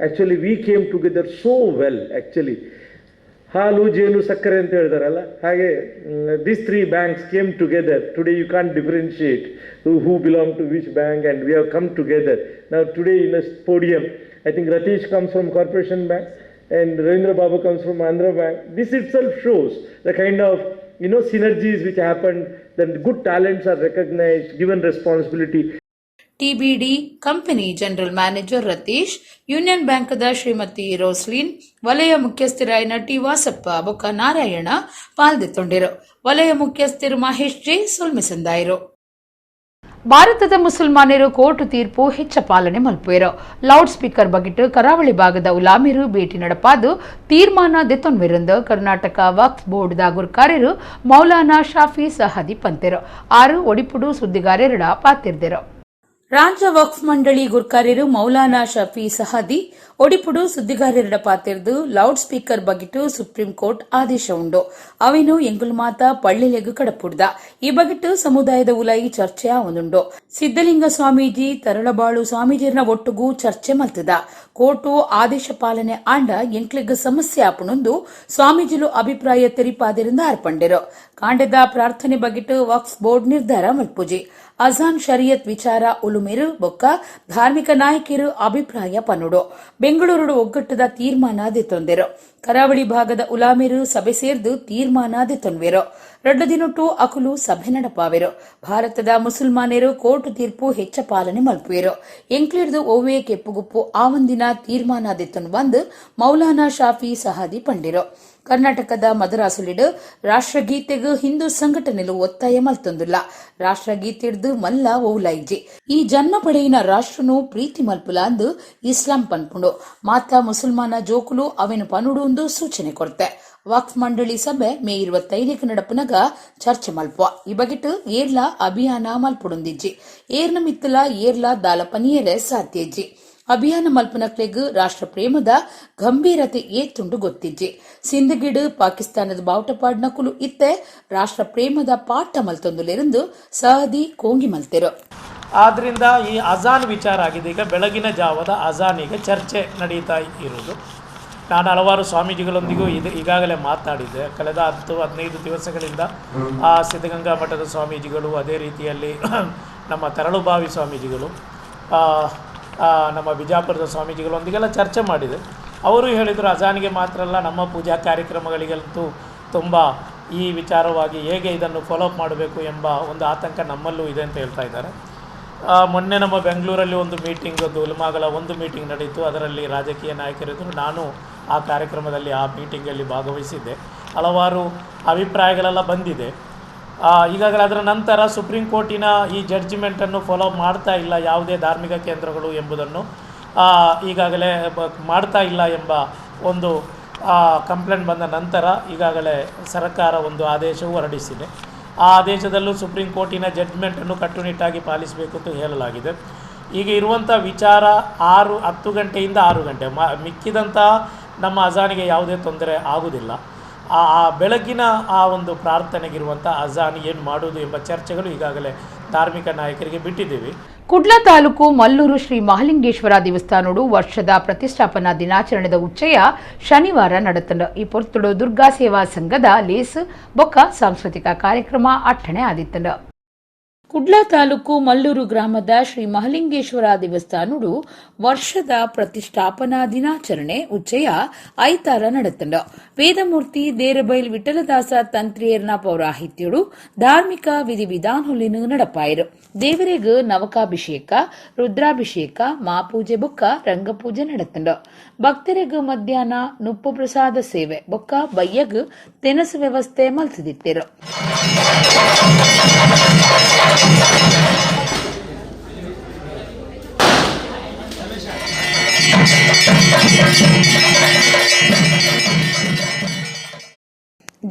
actually we came together so well actually. ಹಾಲು ಜೇನು ಸಕ್ಕರೆ ಅಂತ ಹೇಳ್ತಾರಲ್ಲ ಹಾಗೆ, this three banks came together. Today you can't differentiate who belong to which bank, and we have come together. ನಾವು today in a podium, I think Ratish comes from Corporation Bank and Ravindra Babu comes from Andhra Bank. This itself shows the kind of synergies which happened. Then good talents are recognized, given responsibility. TBD company general manager Ratheesh, union ಬ್ಯಾಂಕ್ದ ಶ್ರೀಮತಿ Roslin, ವಲಯ ಮುಖ್ಯಸ್ಥರಾಯಿನ T Vasappa ಬೊಕ್ಕ ನಾರಾಯಣ ಪಾಲ್ದೆತ್ತೊಂಡಿರು. ವಲಯ ಮುಖ್ಯಸ್ಥರು Mahesh J ಸೊಲ್ಮೆಸಂದಾಯರು. ಭಾರತದ ಮುಸಲ್ಮಾನರು court ತೀರ್ಪು ಹೆಚ್ಚ ಪಾಲನೆ ಮಲ್ಪುವೆರು. ಲೌಡ್ ಸ್ಪೀಕರ್ ಬಗಿಟ್ಟು ಕರಾವಳಿ ಭಾಗದ ಉಲಾಮಿರು ಭೇಟಿ ನಡಪಾದು ತೀರ್ಮಾನ ದೆತ್ತೊನ್ವೆರೆಂದು ಕರ್ನಾಟಕ ವಕ್ಫ್ ಬೋರ್ಡ್ದ ಗುರ್ಕಾರ್ಯರು ಮೌಲಾನಾ ಶಾಫಿ ಸಹದಿ ಪಂತೆರು. ಆರು ಒಡಿಪುಡು ಸುದ್ದಿಗಾರರ ಪಾತಿರ್ದೆರು. ರಾಜ್ಯ ವಕ್ಫ್ ಮಂಡಳಿ ಗುರ್ಕಾರ್ಯರು ಮೌಲಾನಾ ಶಫಿ ಸಹದಿ ಒಡಿಪುಡು ಸುದ್ದಿಗಾರರ ಪಾತಿರ್ದು ಲೌಡ್ ಸ್ಪೀಕರ್ ಬಗಿಟ್ಟು ಸುಪ್ರೀಂ ಕೋರ್ಟ್ ಆದೇಶ ಉಂಡು. ಅವಿನು ಎಂಗುಲ್ ಮಾತ ಪಳ್ಳಿಲೆಗು ಕಡಪುಡ್ದ. ಈ ಬಗಿಟ್ಟು ಸಮುದಾಯದ ಉಲಾಯಿ ಚರ್ಚೆ ಆವೊಂದುಂಡು. ಸಿದ್ದಲಿಂಗ ಸ್ವಾಮೀಜಿ ತರಳಬಾಳು ಸ್ವಾಮೀಜಿನ ಒಟ್ಟುಗೂ ಚರ್ಚೆ ಮಲ್ತದ. ಕೋರ್ಟು ಆದೇಶ ಪಾಲನೆ ಆಂಡ ಎಂಕ್ಲೆಗ್ ಸಮಸ್ಯೆ ಆಪುಣೊಂದು ಸ್ವಾಮೀಜಿಲು ಅಭಿಪ್ರಾಯ ತೆರಿಪಾದಿರಿಂದ ಅರ್ಪಂಡಿರು. ಕಾಂಡೆದ ಪ್ರಾರ್ಥನೆ ಬಗಿಟ್ಟು ವಕ್ಫ್ ಬೋರ್ಡ್ ನಿರ್ಧಾರ ಮಲ್ಪುಜಿ. ಅಜಾನ್ ಶರಿಯತ್ ವಿಚಾರ ಉಲುಮೆರು ಬೊಕ್ಕ ಧಾರ್ಮಿಕ ನಾಯಕರು ಅಭಿಪ್ರಾಯ ಪನ್ನುಡು. ಬೆಂಗಳೂರು ಒಗ್ಗಟ್ಟದ ತೀರ್ಮಾನ ದೆತ್ತೊಂದೆರು. ಕರಾವಳಿ ಭಾಗದ ಉಲಾಮೆರು ಸಭೆ ಸೇರ್ದು ತೀರ್ಮಾನ ದೆತ್ತೊನ್ವೆರು. ರಡ್ಡು ದಿನೊಟ್ಟು ಅಕುಲು ಸಭೆ ನಡಪಾವೆರು. ಭಾರತದ ಮುಸಲ್ಮಾನರು ಕೋರ್ಟ್ ತೀರ್ಪು ಹೆಚ್ಚ ಪಾಲನೆ ಮಲ್ಪುವೆರು. ಎಂಕ್ಲಿಡ್ದು ಒವ್ವೇ ಕೆಪ್ಪುಗುಪ್ಪು ಆವಂದಿನ ತೀರ್ಮಾನ ದೆತ್ತೊನ್ ಬಂದು ಮೌಲಾನಾ ಶಾಫಿ ಸಹಾದಿ ಪಂಡಿರು. ಕರ್ನಾಟಕದ ಮದರಾಸುಲಿಡು ರಾಷ್ಟ್ರಗೀತೆಗೂ ಹಿಂದೂ ಸಂಘಟನೆಲು ಒತ್ತಾಯ ಮಲ್ತೊಂದುಲ್ಲ. ರಾಷ್ಟ್ರಗೀತೆಡ್ದು ಮಲ್ಲ ಓಲೈಜಿ. ಈ ಜನ್ಮ ಪಡೆಯಿನ ರಾಷ್ಟ್ರನು ಪ್ರೀತಿ ಮಲ್ಪುಲ ಅಂದು ಇಸ್ಲಾಂ ಪನ್ಪುಂಡು. ಮಾತಾ ಮುಸಲ್ಮಾನ ಜೋಕುಲು ಅವೆನು ಪನುಡು ಒಂದು ಸೂಚನೆ ಕೊರ್ತೆ. ವಕ್ಫ್ ಮಂಡಳಿ ಸಭೆ ಮೇ 25 ನಡಪುನಗ ಚರ್ಚೆ ಮಲ್ಪುವ. ಈ ಬಗೆಟ್ ಏರ್ಲ ಅಭಿಯಾನ ಮಲ್ಪುಡುಂದಿಜ್ಜಿ. ಏರ್ನ ಮಿತ್ತಲ ಏರ್ಲ ದಾಲ ಪನಿಯರೆ ಸಾಧ್ಯಜ್ಜಿ. ಅಭಿಯಾನ ಮಲ್ಪನಕ್ಲೆಗ್ ರಾಷ್ಟ್ರ ಪ್ರೇಮದ ಗಂಭೀರತೆ ಏತುಂಡು ಗೊತ್ತಿಜ್ಜಿ. ಸಿಂದಗಿಡು ಪಾಕಿಸ್ತಾನದ ಬಾವುಟಪಾಡ್ನಕುಲು ಇತ್ತೆ ರಾಷ್ಟ್ರ ಪ್ರೇಮದ ಪಾಠ ಮಲ್ತೊಂದುಲೆರಂದು ಸಹದಿ ಕೋಂಗಿ ಮಲ್ತೆರು. ಆದ್ರಿಂದ ಈ ಅಜಾನ್ ವಿಚಾರ ಆಗಿದೆ. ಈಗ ಬೆಳಗಿನ ಜಾವದ ಅಜಾನ್ ಈಗ ಚರ್ಚೆ ನಡೀತಾ ಇರುವುದು. ನಾನು ಹಲವಾರು ಸ್ವಾಮೀಜಿಗಳೊಂದಿಗೂ ಇದು ಈಗಾಗಲೇ ಮಾತನಾಡಿದ್ದೆ. ಕಳೆದ 10-15 ದಿವಸಗಳಿಂದ ಆ ಸಿದ್ಧಗಂಗಾ ಮಠದ ಸ್ವಾಮೀಜಿಗಳು, ಅದೇ ರೀತಿಯಲ್ಲಿ ನಮ್ಮ ತರಳುಬಾವಿ ಸ್ವಾಮೀಜಿಗಳು, ನಮ್ಮ ಬಿಜಾಪುರದ ಸ್ವಾಮೀಜಿಗಳೊಂದಿಗೆಲ್ಲ ಚರ್ಚೆ ಮಾಡಿದೆ. ಅವರು ಹೇಳಿದರು ಅಜಾನಿಗೆ ಮಾತ್ರ ಅಲ್ಲ, ನಮ್ಮ ಪೂಜಾ ಕಾರ್ಯಕ್ರಮಗಳಿಗಂತೂ ತುಂಬ ಈ ವಿಚಾರವಾಗಿ ಹೇಗೆ ಇದನ್ನು ಫಾಲೋಅಪ್ ಮಾಡಬೇಕು ಎಂಬ ಒಂದು ಆತಂಕ ನಮ್ಮಲ್ಲೂ ಇದೆ ಅಂತ ಹೇಳ್ತಾ ಇದ್ದಾರೆ. ಮೊನ್ನೆ ನಮ್ಮ ಬೆಂಗಳೂರಲ್ಲಿ ಒಂದು ಮೀಟಿಂಗ್, ಒಂದು ಉಲಮಾಗಳ ಒಂದು ಮೀಟಿಂಗ್ ನಡೆಯಿತು. ಅದರಲ್ಲಿ ರಾಜಕೀಯ ನಾಯಕರಿದ್ದರು. ನಾನು ಆ ಕಾರ್ಯಕ್ರಮದಲ್ಲಿ, ಆ ಮೀಟಿಂಗಲ್ಲಿ ಭಾಗವಹಿಸಿದ್ದೆ. ಹಲವಾರು ಅಭಿಪ್ರಾಯಗಳೆಲ್ಲ ಬಂದಿದೆ. ಈಗಾಗಲೇ ಅದರ ನಂತರ ಸುಪ್ರೀಂ ಕೋರ್ಟಿನ ಈ ಜಡ್ಜ್ಮೆಂಟನ್ನು ಫಾಲೋ ಮಾಡ್ತಾ ಇಲ್ಲ ಯಾವುದೇ ಧಾರ್ಮಿಕ ಕೇಂದ್ರಗಳು ಎಂಬುದನ್ನು ಈಗಾಗಲೇ ಮಾಡ್ತಾ ಇಲ್ಲ ಎಂಬ ಒಂದು ಕಂಪ್ಲೇಂಟ್ ಬಂದ ನಂತರ ಈಗಾಗಲೇ ಸರ್ಕಾರ ಒಂದು ಆದೇಶವು ಹೊರಡಿಸಿದೆ. ಆ ಆದೇಶದಲ್ಲೂ ಸುಪ್ರೀಂ ಕೋರ್ಟಿನ ಜಡ್ಜ್ಮೆಂಟನ್ನು ಕಟ್ಟುನಿಟ್ಟಾಗಿ ಪಾಲಿಸಬೇಕು ಅಂತ ಹೇಳಲಾಗಿದೆ. ಈಗ ಇರುವಂಥ ವಿಚಾರ 10 ಗಂಟೆಯಿಂದ 6 ಗಂಟೆ ಮಿಕ್ಕಿದಂಥ ನಮ್ಮ ಅಜಾನಿಗೆ ಯಾವುದೇ ತೊಂದರೆ ಆಗುವುದಿಲ್ಲ. ಆ ಬೆಳಗ್ಗಿನ ಆ ಒಂದು ಪ್ರಾರ್ಥನೆಗಿರುವಂಥ ಅಜಾನ್ ಏನು ಮಾಡುವುದು ಎಂಬ ಚರ್ಚೆಗಳು ಈಗಾಗಲೇ ಧಾರ್ಮಿಕ ನಾಯಕರಿಗೆ ಬಿಟ್ಟಿದ್ದೀವಿ. ಕುಡ್ಲ ತಾಲೂಕು ಮಲ್ಲೂರು ಶ್ರೀ ಮಹಾಲಿಂಗೇಶ್ವರ ದೇವಸ್ಥಾನಡು ವರ್ಷದ ಪ್ರತಿಷ್ಠಾಪನಾ ದಿನಾಚರಣೆದ ಉಚ್ಚಯ ಶನಿವಾರ ನಡೆತಂಡು. ಈ ಪೊರ್ತುಡು ದುರ್ಗಾ ಸೇವಾ ಸಂಘದ ಲೇಸ್ ಬೊಕ್ಕ ಸಾಂಸ್ಕೃತಿಕ ಕಾರ್ಯಕ್ರಮ ಅಟ್ಟಣೆ ಆದಿತ್ತಂಡು. ಕುಡ್ಲ ತಾಲೂಕು ಮಲ್ಲೂರು ಗ್ರಾಮದ ಶ್ರೀ ಮಹಲಿಂಗೇಶ್ವರ ದೇವಸ್ಥಾನಡು ವರ್ಷದ ಪ್ರತಿಷ್ಠಾಪನಾ ದಿನಾಚರಣೆ ಉಚ್ಚಯ ಐತಾರ ನಡೆತಂಡು. ವೇದಮೂರ್ತಿ ದೇರಬೈಲ್ ವಿಠಲದಾಸ ತಂತ್ರಿಯರ್ನ ಪೌರಾಹಿತ್ಯಡು ಧಾರ್ಮಿಕ ವಿಧಿವಿಧಾನೊಲಿನ ನಡಪಾಯರು. ದೇವರಿಗೂ ನವಕಾಭಿಷೇಕ, ರುದ್ರಾಭಿಷೇಕ, ಮಾಪೂಜೆ ಬೊಕ್ಕ ರಂಗಪೂಜೆ ನಡೆತಂಡು. ಭಕ್ತರಿಗೂ ಮಧ್ಯಾಹ್ನ ನುಪ್ಪು ಪ್ರಸಾದ ಸೇವೆ ಬೊಕ್ಕ ಬಯ್ಯಗ್ ತೆನಸು ವ್ಯವಸ್ಥೆ ಮಲ್ತದಿತ್ತಿರು.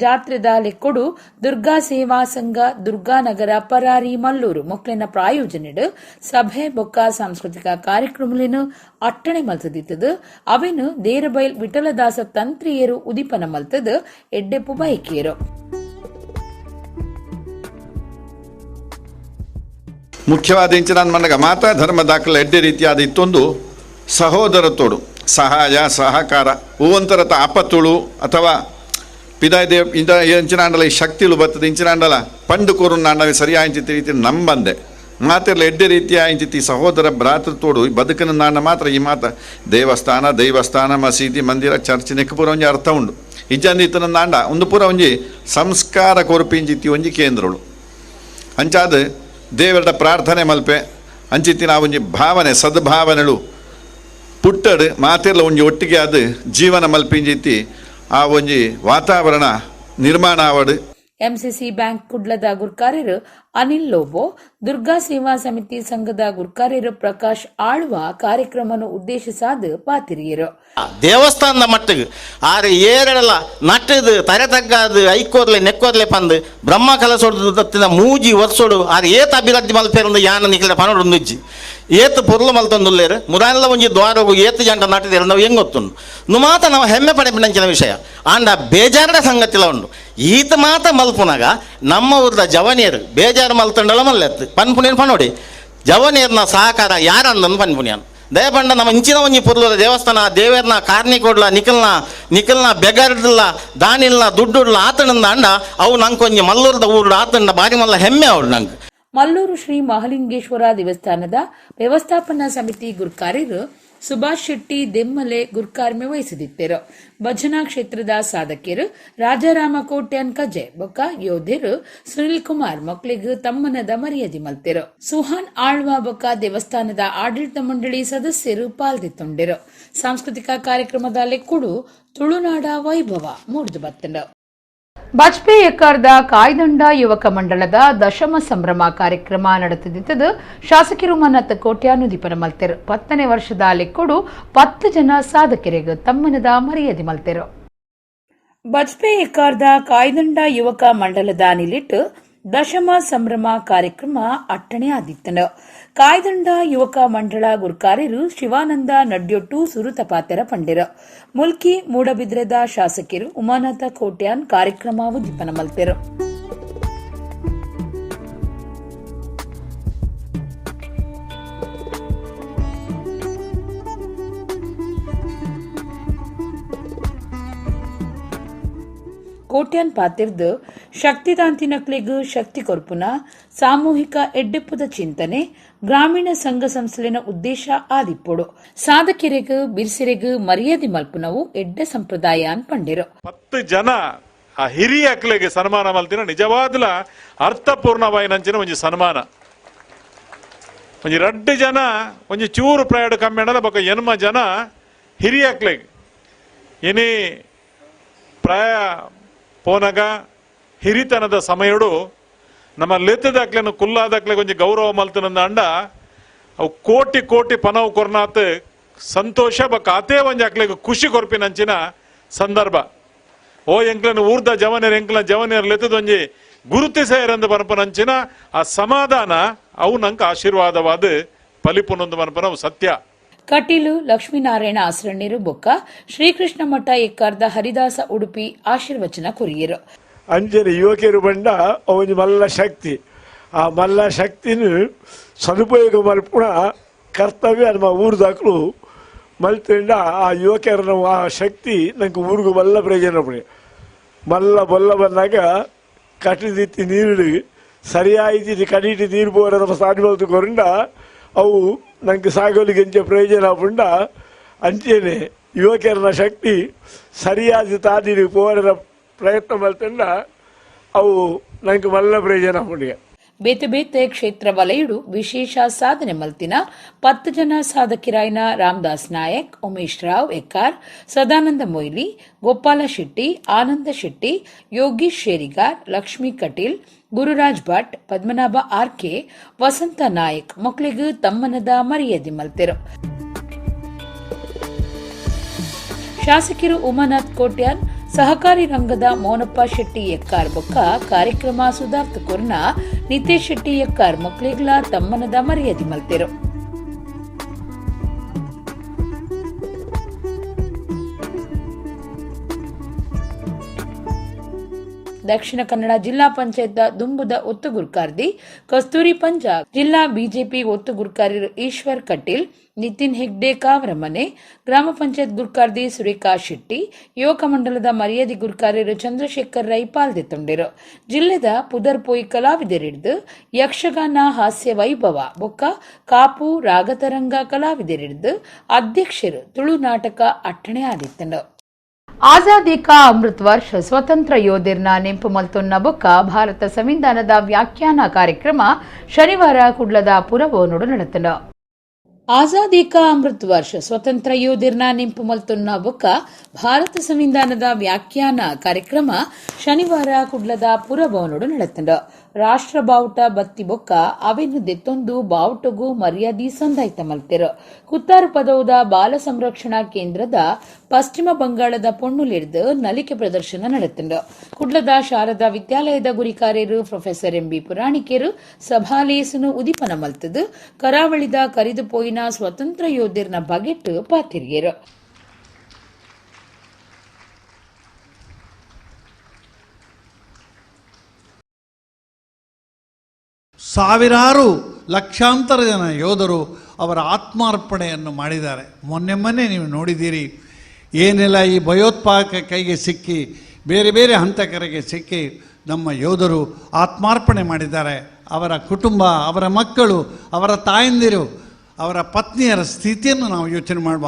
ಜಾತ್ರೆದ ಲೆಕ್ಕೊಡು ದುರ್ಗಾ ಸೇವಾ ಸಂಘ ದುರ್ಗಾನಗರ ಪರಾರಿ ಮಲ್ಲೂರು ಮೊಕ್ಲೆನ ಪ್ರಾಯೋಜನೆಡು ಸಭೆ ಬೊಕ್ಕ ಸಾಂಸ್ಕೃತಿಕ ಕಾರ್ಯಕ್ರಮಲೇನು ಅಟ್ಟಣೆ ಮಲ್ತದಿತ್ತದು. ಅವೆನು ದೇರಬೈಲ್ ವಿಠಲದಾಸ ತಂತ್ರಿಯರು ಉದಿಪನ ಮಲ್ತದು ಎಡ್ಡೆಪ್ಪು ಬಯಕಿಯರು. ಮುಖ್ಯವಾದ ಇಂಚಿನ ಮನಗ ಮಾತಾ ಧರ್ಮ ದಾಖಲೆ ಎಡ್ಡೆ ರೀತಿಯಾದ ಇತ್ತೊಂದು ಸಹೋದರತೋಡು ಸಹಾಯ ಸಹಕಾರ ಹೂವಂತರತ ಆಪತ್ತುಳು ಅಥವಾ ಪಿದಾಯ ದೇವ್ ಇಂದ ಇಂಚಿನಾಂಡಲ ಈ ಶಕ್ತಿಲು ಬರ್ತದೆ ಇಂಚಿನಾಂಡಲ ಪಂಡು ಕೋರು ನಾಂಡವೆ ಸರಿಯಾಯಿಂಚಿತಿ ರೀತಿ ನಂಬಂದೆ ಮಾತಿರಲ ಎಡ್ಡೆ ರೀತಿಯ ಇಂಚಿತಿ ಸಹೋದರ ಭ್ರಾತೃತೋಡು ಈ ಬದುಕಿನ ನಾಂಡ ಮಾತ್ರ ಈ ಮಾತ ದೇವಸ್ಥಾನ ದೈವಸ್ಥಾನ ಮಸೀದಿ ಮಂದಿರ ಚರ್ಚ್ ನೆಕ್ಕು ಪೂರ ಒಂಜಿ ಅರ್ಥ ಉಂಡು ಇಜ್ಜಂದಿ ಇತ್ತನ ನಾಂಡ ಒಂದು ಪೂರ ಒಂಜಿ ಸಂಸ್ಕಾರ ಕೊರ್ಪಿ ಇಂಚಿತಿ ಒಂಜಿ ಕೇಂದ್ರಳು ಅಂಚಾದ ದೇವರ ಪ್ರಾರ್ಥನೆ ಮಲ್ಪೆ ಅಂಚಿತ್ತಿನ ಆ ಒಂಜಿ ಭಾವನೆ ಸದ್ಭಾವನೆಳು ಪುಟ್ಟಡು ಮಾತೆರ್ಲ ಒಂಜಿ ಒಟ್ಟಿಗೆ ಅದು ಜೀವನ ಮಲ್ಪಿಂಜಿತ್ತಿ ಆ ಒಂಜಿ ವಾತಾವರಣ ನಿರ್ಮಾಣ ಆವಡು. ಎಂಸಿಸಿ ಬ್ಯಾಂಕ್ ಕುಡ್ಲದ ಗುರ್ಕಾರ್ಯರು ಅನಿಲ್ ಲೋಬೋ, ದುರ್ಗಾ ಸೇವಾ ಸಮಿತಿ ಸಂಘದ ಗುರ್ಕಾರ್ಯರು ಪ್ರಕಾಶ್ ಆಳ್ವ ಕಾರ್ಯಕ್ರಮವನ್ನು ಉದ್ದೇಶಿಸಾದ ಪಾತಿರಿಯರು. ದೇವಸ್ಥಾನದ ಮಟ್ಟಿಗೆ ಆರು ಏರಡಲ ನಟ್ಟದು ತರೆ ತಗ್ಗಾದು ಐಕೋರ್ಲೆ ನೆಕ್ಕೋರ್ಲೆ ಪಂದು ಬ್ರಹ್ಮ ಕಲಸೊಡು ದತ್ತಿನ ಮೂಜಿ ವರ್ಷೋಡು ಆರು ಏತ ಅಭಿವೃದ್ಧಿ ಮಲ್ಪೇರಂದು ಯಾನ ನಿಕ್ಲೆ ಪನೋಡು ನುಜ್ಜಿ ಏತು ಪೊರ್ಲು ಮಲ್ತೊಂದುಲ್ಲೇರು ಮುರಾನ್ಲ ಒಂಜಿ ದ್ವಾರಗು ಏತು ಜಂಟ ನಟ್ಟಿದೇರು ನಾವು ಹೆಂಗೆ ಗೊತ್ತುಂಡು ನುಮಾತ ನಾವು ಹೆಮ್ಮೆ ಪಡೆಪಿನಂಚಿನ ವಿಷಯ. ಆಂಡ ಬೇಜಾರದ ಸಂಗತಿಲ ಉಂಡು. ಈತ ಮಾತ ಮಲ್ಪುನಾಗ ನಮ್ಮ ಊರ್ದ ಜವನಿಯರು ಬೇಜಾರು ಮಲ್ತಂಡಲ ಮಲ್ಲೆತ್ತು ಪನ್ಪುನೇನು ಪನೋಡಿ ಜವನಿಯರ್ನ ಸಹಕಾರ ಯಾರಂದನು ಪನ್ಪುನಿಯನ್ ದಯಪಂಡ ನಮ್ಮ ಇಂಚಿನ ಒಂಜಿ ಪೊರ್ಲುದ ದೇವಸ್ಥಾನ ದೇವೇರ್ನ ಕಾರ್ನಿಕೋಡ್ಲ ನಿಕಲ್ನ ನಿಕಲ್ನ ಬೆಗರ್ಡ್ಲ ದಾನಿಲ್ನ ದುಡ್ಡುಡ್ಲ ಆತನಂದ ಅಂಡ ಅವು ನಂಕೊಂಜಿ ಮಲ್ಲೂರ್ದ ಊರು ಆತಂಡ ಬಾರಿ ಮಲ್ಲ ಹೆಮ್ಮೆ ಅವಳು ನಂಗೆ. ಮಲ್ಲೂರು ಶ್ರೀ ಮಹಾಲಿಂಗೇಶ್ವರ ದೇವಸ್ಥಾನದ ವ್ಯವಸ್ಥಾಪನಾ ಸಮಿತಿ ಗುರ್ಕಾರ್ಯರು ಸುಭಾಷ್ ಶೆಟ್ಟಿ ದೆಮ್ಮಲೆ ಗುರ್ಕಾರ್ಮೆ ವಹಿಸಿದಿತ್ತರು. ಭಜನಾ ಕ್ಷೇತ್ರದ ಸಾಧಕಿಯರು ರಾಜಾರಾಮ ಕೋಟ್ಯಾನ್ ಕಜೆ ಬೊಕ್ಕ ಯೋಧರು ಸುನಿಲ್ ಕುಮಾರ್ ಮಕ್ಕಳಿಗೆ ತಮ್ಮನದ ಮರ್ಯಾದೆ ಮಲ್ತೆರು. ಸುಹಾನ್ ಆಳ್ವ ಬೊಕ್ಕ ದೇವಸ್ಥಾನದ ಆಡಳಿತ ಮಂಡಳಿ ಸದಸ್ಯರು ಪಾಲ್ದಿತ್ತೊಂಡಿರು. ಸಾಂಸ್ಕೃತಿಕ ಕಾರ್ಯಕ್ರಮದ ಲೆಕ್ಕುಡು ತುಳುನಾಡ ವೈಭವ ಮೂಡ್ದು ಬತ್ತಂಡು. ಬಾಜ್ಪೇಯಿ ಎಕ್ಕಾರ್ದ ಕಾಯ್ದಂಡ ಯುವಕ ಮಂಡಳದ ದಶಮ ಸಂಭ್ರಮ ಕಾರ್ಯಕ್ರಮ ನಡೆದಿದ್ದದು ಶಾಸಕರು ಮನ್ನತ್ ಕೋಟ್ಯಾನು ದೀಪನ ಮಲ್ತೆರು. 10ನೇ ವರ್ಷದ ಲೆಕ್ಕೊಡು 10 ಜನ ಸಾಧಕರಿಗೆ ತಮ್ಮನದ ಮರ್ಯಾದೆ ಮಲ್ತೆರು. ಬಾಜ್ಪೇಯಿ ಎಕ್ಕಾರ್ದ ಕಾಯ್ದಂಡ ಯುವಕ ಮಂಡಲದ ನಿಲಿಟ್ಟು ದಶಮ ಸಂಭ್ರಮ ಕಾರ್ಯಕ್ರಮ ಅಟ್ಟಣೆ ಆದಿತ್ತನು. ಕಾಯ್ದಂಡ ಯುವಕ ಮಂಡಳ ಗುರ್ಕಾರ್ಯರು ಶಿವಾನಂದ ನಡ್ಯೊಟ್ಟು ಸುರುತಪಾತೆರ ಪಂಡಿರು. ಮುಲ್ಕಿ ಮೂಡಬಿದ್ರೆದ ಶಾಸಕರು ಉಮಾನಾಥ ಕೋಟ್ಯಾನ್ ಕಾರ್ಯಕ್ರಮ ಉದ್ದೀಪನ ಮಲ್ತೆರು. ಕೋಟ್ಯಾನ್ ಪಾತಿರ್ದು ಶಕ್ತಿದಾಂತಿನಕ್ಲೆಗ್ ಶಕ್ತಿ ಕೊರ್ಪುನ ಸಾಮೂಹಿಕ ಎಡ್ಡೆಪ್ಪುದ ಚಿಂತನೆ ಗ್ರಾಮೀಣ ಸಂಘ ಸಂಸ್ಥೆನ ಉದ್ದೇಶ ಆದಿಪ್ಪೊಡು. ಸಾಧಕಿರೆಗ್ ಬಿರ್ಸಿರೆಗ್ ಮರ್ಯಾದೆ ಮಲ್ಪುನವು ಎಡ್ಡೆ ಸಂಪ್ರದಾಯ ಪಂಡಿರು. 10 ಜನ ಆ ಹಿರಿಯ ಅಕ್ಲೆಗೆ ಸನ್ಮಾನ ಮಲ್ತಿನ ನಿಜವಾದ್ಲ ಅರ್ಥಪೂರ್ಣವಾಯಿನಂಚಿನ ಒಂಜಿ ಸನ್ಮಾನ. ಒಂಜಿ 2 ಜನ ಒಂಜಿ ಚೂರು ಪ್ರಾಯಡು ಕಮ್ಮಿಡಲ ಬೊಕ 8 ಜನ ಹಿರಿಯ ಅಕ್ಲೆಗ್ ಇನಿ ಪ್ರಾಯ ಪೋನಗ ಹಿರಿತನದ ಸಮಯಡು ನಮ್ಮ ಲೆತ್ತದಾಕ್ಲೆನು ಕುಲ್ಲಾದಾಕ್ಲೆ ಕೊಂಚ ಗೌರವ ಮಲ್ತನಂದ ಅಂಡ ಅವು ಕೋಟಿ ಕೋಟಿ ಪನವು ಕೊರ್ನಾತ್ ಸಂತೋಷ ಬಕ್ಕ ಆತೇ ಒಂಜಿ ಅಕ್ಲೆಗ್ ಖುಷಿ ಕೊರ್ಪಿನಂಚಿನ ಸಂದರ್ಭ. ಓ ಎಂಕ್ಲನ ಊರ್ದ ಜವನೇರ್ ಎಂಕ್ಲ ಜವನೇರ್ ಲೆತ್ತದೊಂಜಿ ಗುರುತಿಸೇರಂದು ಪನಪನಂಚಿನ ಆ ಸಮಾಧಾನ ಅವು ನಂಗೆ ಆಶೀರ್ವಾದವಾದ ಫಲಿಪುನೊಂದು ಪನಪನ ಅವು ಸತ್ಯ. ಕಟೀಲು ಲಕ್ಷ್ಮೀನಾರಾಯಣ ಆಸರಣ್ಯರು ಬೊಕ್ಕ ಶ್ರೀಕೃಷ್ಣ ಮಠ ಎಕ್ಕಾರ್ದ ಹರಿದಾಸ ಉಡುಪಿ ಆಶೀರ್ವಚನ ಕೊರಿಯರು. ಅಂಜನೆ ಯುವಕರು ಬಂಡ ಅವನು ಮಲ್ಲ ಶಕ್ತಿ, ಆ ಮಲ್ಲ ಶಕ್ತಿನ ಸದುಪಯೋಗ ಮಲ್ಪುಣ ಕರ್ತವ್ಯ ನಮ್ಮ ಊರ್ದಾಕ್ಲು ಮಲ್ತಿಂಡ ಆ ಯುವಕರನ್ನ ಆ ಶಕ್ತಿ ನಂಗೆ ಊರಿಗೂ ಮಲ್ಲ ಪ್ರಯೋಜನ ಪಡಿ. ಮಲ್ಲ ಬೊಲ್ಲ ಬಂದಾಗ ಕಟ್ಟಿದಿತ್ತಿ ನೀರು ಸರಿಯಾಗಿ ಕಡಿಟಿ ನೀರು ಬೋರ ನಮ್ಮ ಸಾಧ್ಯ ಕೊರಂಡ ಅವು ನಂಗೆ ಸಾಗೋಲಿಗೆ ಎಂಚ ಪ್ರಯೋಜನ ಪುಂಡ. ಅಂಚೆನೆ ಯುವಕರನ್ನ ಶಕ್ತಿ ಸರಿಯಾದ ತಾದಿರಿ ಪೋರರ ಪ್ರಯತ್ನ ಮಲ್ತಂಡ ಅವು ನಂಗೆ ಮಲ್ಲ ಪ್ರಯೋಜನ ಪುಂಡಿಗೆ. ಬೇತೆ ಬೇತೆ ಕ್ಷೇತ್ರ ವಲಯಡು ವಿಶೇಷ ಸಾಧನೆ ಮಲ್ತಿನ 10 ಜನ ಸಾಧಕಿರಾಯ್ನ ರಾಮದಾಸ್ ನಾಯಕ್, ಉಮೇಶ್ ರಾವ್ ಎಕ್ಕಾರ್, ಸದಾನಂದ ಮೊಯ್ಲಿ, ಗೋಪಾಲ ಶೆಟ್ಟಿ, ಆನಂದ ಶೆಟ್ಟಿ, ಯೋಗೀಶ್ ಶೇರಿಗಾರ್, ಲಕ್ಷ್ಮೀ ಕಟೀಲ್, ಗುರುರಾಜ್ ಭಟ್, ಪದ್ಮನಾಭ ಆರ್ಕೆ, ವಸಂತ ನಾಯಕ್ ಮಕ್ಕಳಿಗೆ ತಮ್ಮನದ ಮರ್ಯಾದೆ ಮಲ್ತೆರು. ಶಾಸಕರು ಉಮಾನಾಥ್ ಕೋಟ್ಯಾನ್, ಸಹಕಾರಿ ರಂಗದ ಮೋನಪ್ಪ ಶೆಟ್ಟಿ ಎಕ್ಕಾರ್ ಬೊಕ್ಕ ಕಾರ್ಯಕ್ರಮ ಸುಧಾರ್ಥ ಕೊರ್ನ ನಿತೇಶ್ ಶೆಟ್ಟಿ ಎಕ್ಕಾರ್ ಮಕ್ಕಳಿಗ್ಲ ತಮ್ಮನದ ಮರ್ಯಾದೆ ಮಲ್ತೆರು. ದಕ್ಷಿಣ ಕನ್ನಡ ಜಿಲ್ಲಾ ಪಂಚಾಯತ್ ದುಂಬುದ ಒತ್ತು ಗುರ್ಕಾರ್ದಿ ಕಸ್ತೂರಿ ಪಂಜಾ, ಜಿಲ್ಲಾ ಬಿಜೆಪಿ ಒತ್ತು ಗುರ್ಕಾರ್ಯರು ಈಶ್ವರ್ ಕಟೀಲ್, ನಿತಿನ್ ಹೆಗ್ಡೆ ಕಾವರಮನೆ, ಗ್ರಾಮ ಪಂಚಾಯತ್ ಗುರ್ಕಾರ್ದಿ ಸುರೇಖಾ ಶೆಟ್ಟಿ, ಯುವಕ ಮಂಡಲದ ಮರ್ಯಾದೆ ಗುರ್ಕಾರ್ಯರು ಚಂದ್ರಶೇಖರ್ ರೈ ಪಾಲ್ದೆತ್ತೊಂಡಿರು. ಜಿಲ್ಲೆದ ಪುದರ್ಪೋಯಿ ಕಲಾವಿದರಿಡ್ದು ಯಕ್ಷಗಾನ ಹಾಸ್ಯ ವೈಭವ ಬೊಕ್ಕ ಕಾಪು ರಾಗತರಂಗ ಕಲಾವಿದರಿಡ್ದು ಅಧ್ಯಕ್ಷರು ತುಳು ನಾಟಕ ಅಟ್ಟಣೆ ಆದಿತ್ತಂಡು. ಆಜಾದಿ ಕಾ ಅಮೃತ್ ವರ್ಷ ಸ್ವತಂತ್ರ ಯೋಧರ್ನ ನೆಂಪು ಮಲ್ತೊನ್ನ ಬೊಕ್ಕ ಭಾರತ ಸಂವಿಧಾನದ ವ್ಯಾಖ್ಯಾನ ಕಾರ್ಯಕ್ರಮ ಶನಿವಾರ ಕುಡ್ಲದ ಪುರಭವನೊಡು ನಡತನ. ಆಜಾದಿ ಕಾ ಅಮೃತ್ ವರ್ಷ ಸ್ವತಂತ್ರ ಯೋಧರ್ನ ನೆಂಪು ಮಲ್ತೊನ್ನ ಬೊಕ್ಕ ಭಾರತ ಸಂವಿಧಾನದ ವ್ಯಾಖ್ಯಾನ ಕಾರ್ಯಕ್ರಮ ಶನಿವಾರ ಕುಡ್ಲದ ಪುರಭವನೊಡು ನಡತಂಡ. ರಾಷ್ಟ್ರ ಬಾವುಟ ಬತ್ತಿ ಬೊಕ್ಕ ಅವೆನ್ನು ದೆತ್ತೊಂದು ಬಾವುಟಗೂ ಮರ್ಯಾದಿ ಸಂದಾಯ್ತ ಮಲ್ತೆರು. ಕುತ್ತಾರು ಪದವುದ ಬಾಲ ಸಂರಕ್ಷಣಾ ಕೇಂದ್ರದ ಪಶ್ಚಿಮ ಬಂಗಾಳದ ಪೊಣ್ಣುಲಿಡ್ದು ನಲಿಕೆ ಪ್ರದರ್ಶನ ನಡೆತಂಡ. ಕುಡ್ಲದ ಶಾರದಾ ವಿದ್ಯಾಲಯದ ಗುರಿಕಾರ್ಯರು ಪ್ರೊಫೆಸರ್ ಎಂಬಿ ಪುರಾಣಿಕೆರು ಸಭಾಲೇಸನು ಉದಿಪನ ಮಲ್ತದು ಕರಾವಳಿದ ಕರಿದು ಪೋಯಿನ ಸ್ವತಂತ್ರ ಯೋಧರ್ನ ಬಗೆಟ್ ಪಾತಿರಿಯರು. ಸಾವಿರಾರು ಲಕ್ಷಾಂತರ ಜನ ಯೋಧರು ಅವರ ಆತ್ಮಾರ್ಪಣೆಯನ್ನು ಮಾಡಿದ್ದಾರೆ. ಮೊನ್ನೆ ಮೊನ್ನೆ ನೀವು ನೋಡಿದ್ದೀರಿ, ಏನೆಲ್ಲ ಈ ಭಯೋತ್ಪಾದಕ ಕೈಗೆ ಸಿಕ್ಕಿ ಬೇರೆ ಬೇರೆ ಹಂತಕರಿಗೆ ಸಿಕ್ಕಿ ನಮ್ಮ ಯೋಧರು ಆತ್ಮಾರ್ಪಣೆ ಮಾಡಿದ್ದಾರೆ. ಅವರ ಕುಟುಂಬ, ಅವರ ಮಕ್ಕಳು, ಅವರ ತಾಯಂದಿರು, ಅವರ ಪತ್ನಿಯರ ಸ್ಥಿತಿಯನ್ನು ನಾವು ಯೋಚನೆ ಮಾಡುವ.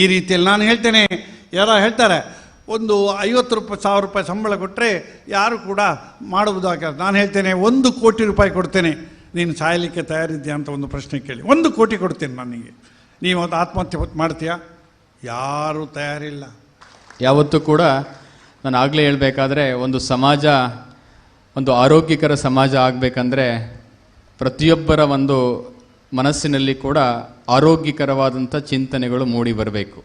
ಈ ರೀತಿಯಲ್ಲಿ ನಾನು ಹೇಳ್ತೇನೆ, ಯಾರೋ ಹೇಳ್ತಾರೆ ಒಂದು 50,000 ರೂಪಾಯಿ ಸಂಬಳ ಕೊಟ್ಟರೆ ಯಾರು ಕೂಡ ಮಾಡುವುದಾಗ, ನಾನು ಹೇಳ್ತೇನೆ 1 ಕೋಟಿ ರೂಪಾಯಿ ಕೊಡ್ತೇನೆ, ನೀನು ಸಾಯಲಿಕ್ಕೆ ತಯಾರಿದ್ದೀಯಾ ಅಂತ ಒಂದು ಪ್ರಶ್ನೆ ಕೇಳಿ. 1 ಕೋಟಿ ಕೊಡ್ತೇನೆ ನನಗೆ, ನೀವು ಅದು ಆತ್ಮಹತ್ಯೆ ಮಾಡ್ತೀಯಾ? ಯಾರೂ ತಯಾರಿಲ್ಲ. ಯಾವತ್ತೂ ಕೂಡ ನಾನು ಆಗಲೇ ಹೇಳಬೇಕಾದ್ರೆ, ಒಂದು ಸಮಾಜ ಒಂದು ಆರೋಗ್ಯಕರ ಸಮಾಜ ಆಗಬೇಕಂದ್ರೆ ಪ್ರತಿಯೊಬ್ಬರ ಒಂದು ಮನಸ್ಸಿನಲ್ಲಿ ಕೂಡ ಆರೋಗ್ಯಕರವಾದಂಥ ಚಿಂತನೆಗಳು ಮೂಡಿ ಬರಬೇಕು.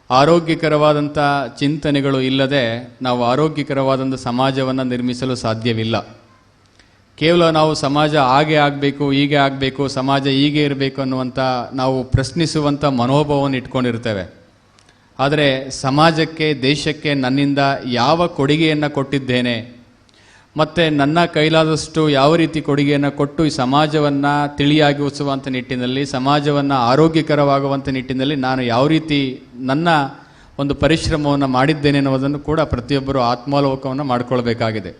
ಆರೋಗ್ಯಕರವಾದಂಥ ಚಿಂತನೆಗಳು ಇಲ್ಲದೆ ನಾವು ಆರೋಗ್ಯಕರವಾದಂಥ ಸಮಾಜವನ್ನು ನಿರ್ಮಿಸಲು ಸಾಧ್ಯವಿಲ್ಲ. ಕೇವಲ ನಾವು ಸಮಾಜ ಹಾಗೆ ಆಗಬೇಕು, ಹೀಗೆ ಆಗಬೇಕು, ಸಮಾಜ ಹೀಗೆ ಇರಬೇಕು ಅನ್ನುವಂಥ ನಾವು ಪ್ರಶ್ನಿಸುವಂಥ ಮನೋಭಾವವನ್ನು ಇಟ್ಕೊಂಡಿರ್ತೇವೆ. ಆದರೆ ಸಮಾಜಕ್ಕೆ, ದೇಶಕ್ಕೆ ನನ್ನಿಂದ ಯಾವ ಕೊಡುಗೆಯನ್ನು ಕೊಟ್ಟಿದ್ದೇನೆ ಮತ್ತು ನನ್ನ ಕೈಲಾದಷ್ಟು ಯಾವ ರೀತಿ ಕೊಡುಗೆಯನ್ನು ಕೊಟ್ಟು ಈ ಸಮಾಜವನ್ನು ತಿಳಿಯಾಗಿಸುವಂಥ ನಿಟ್ಟಿನಲ್ಲಿ, ಸಮಾಜವನ್ನು ಆರೋಗ್ಯಕರವಾಗುವಂಥ ನಿಟ್ಟಿನಲ್ಲಿ ನಾನು ಯಾವ ರೀತಿ ನನ್ನ ಒಂದು ಪರಿಶ್ರಮವನ್ನು ಮಾಡಿದ್ದೇನೆ ಅನ್ನೋದನ್ನು ಕೂಡ ಪ್ರತಿಯೊಬ್ಬರು ಆತ್ಮಾವಲೋಕವನ್ನು ಮಾಡಿಕೊಳ್ಬೇಕಾಗಿದೆ.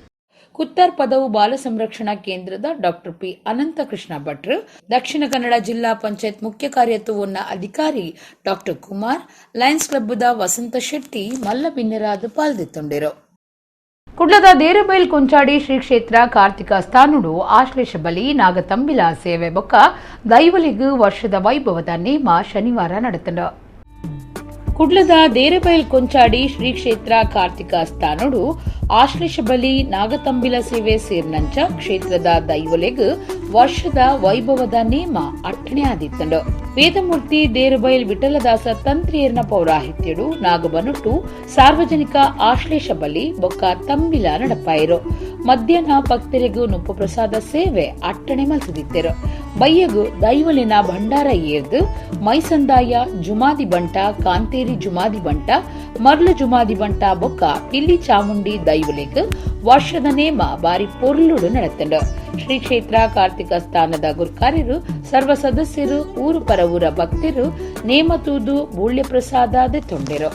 ಕುತ್ತಾರ್ ಪದವು ಬಾಲ ಸಂರಕ್ಷಣಾ ಕೇಂದ್ರದ ಡಾಕ್ಟರ್ ಪಿ ಅನಂತಕೃಷ್ಣ ಭಟ್ರು, ದಕ್ಷಿಣ ಕನ್ನಡ ಜಿಲ್ಲಾ ಪಂಚಾಯತ್ ಮುಖ್ಯ ಕಾರ್ಯತ್ವವನ್ನ ಅಧಿಕಾರಿ ಡಾಕ್ಟರ್ ಕುಮಾರ್, ಲಯನ್ಸ್ ಕ್ಲಬ್ದ ವಸಂತ ಶೆಟ್ಟಿ ಮಲ್ಲಬಿನ್ನರಾದ ಪಾಲ್ದಿತ್ತೊಂಡಿರು. ಕುಡ್ಲದ ದೇರಬೈಲ್ ಕೊಂಚಾಡಿ ಶ್ರೀ ಕ್ಷೇತ್ರ ಕಾರ್ತಿಕ ಸ್ಥಾನುಡು ಆಶ್ಲೇಷ ಬಲಿ ನಾಗತಂಬಿಲ ಸೇವೆ ಬೊಕ್ಕ ದೈವಲಿಗು ವರ್ಷದ ವೈಭವದ ನೇಮ ಶನಿವಾರ ನಡೆತಂಡ. ಕುಡ್ಲದ ದೇರಬೈಲ್ ಕೊಂಚಾಡಿ ಶ್ರೀ ಕ್ಷೇತ್ರ ಕಾರ್ತಿಕ ಸ್ಥಾನುಡು ಆಶ್ಲೇಷ ಬಲಿ ನಾಗತಂಬಿಲ ಸೇವೆ ಸೇರ್ನಂಚ ಕ್ಷೇತ್ರದ ದೈವಲೆಗ್ ವರ್ಷದ ವೈಭವದ ನೇಮ ಅಟ್ಟಣೆ ಆದಿತ್ತಂಡು. ವೇದಮೂರ್ತಿ ದೇರಬೈಲ್ ವಿಠಲದಾಸ ತಂತ್ರಿಯರ್ನ ಪೌರಾಹಿತ್ಯಡು ನಾಗಬನುಟ್ಟು ಸಾರ್ವಜನಿಕ ಆಶ್ಲೇಷ ಬಲಿ ಬೊಕ್ಕ ತಂಬಿಲ ನಡಪಾಯಿರು. ಮಧ್ಯಾಹ್ನ ಭಕ್ತರಿಗೂ ನುಪ್ಪು ಪ್ರಸಾದ ಸೇವೆ ಅಟ್ಟಣೆ ಮಲ್ತದಿತ್ತೆರು. ಬಯ್ಯಗು ದೈವಲಿನ ಭಂಡಾರ ಏರ್ದು ಮೈಸಂದಾಯ ಜುಮಾದಿ ಬಂಟ, ಕಾಂತೇರಿ ಜುಮಾದಿ ಬಂಟ, ಮರ್ಲು ಜುಮಾದಿ ಬಂಟ ಬೊಕ್ಕ ಪಿಲ್ಲಿ ಚಾಮುಂಡಿ ದೈವಲೆಗ್ ವರ್ಷದ ನೇಮ ಬಾರಿ ಪೊರ್ಲುಡು ನಡತಂಡು. ಶ್ರೀ ಕ್ಷೇತ್ರ ಕಾರ್ತಿಕ ಸ್ಥಾನದ ಗುರ್ಕಾರ್ಯರು, ಸರ್ವ ಸದಸ್ಯರು, ಊರು ಪರವೂರ ಭಕ್ತರು ನೇಮ ತೂದು ಬೂಳ್ಯ ಪ್ರಸಾದ ದೆತ್ತೊಂಡೆರು.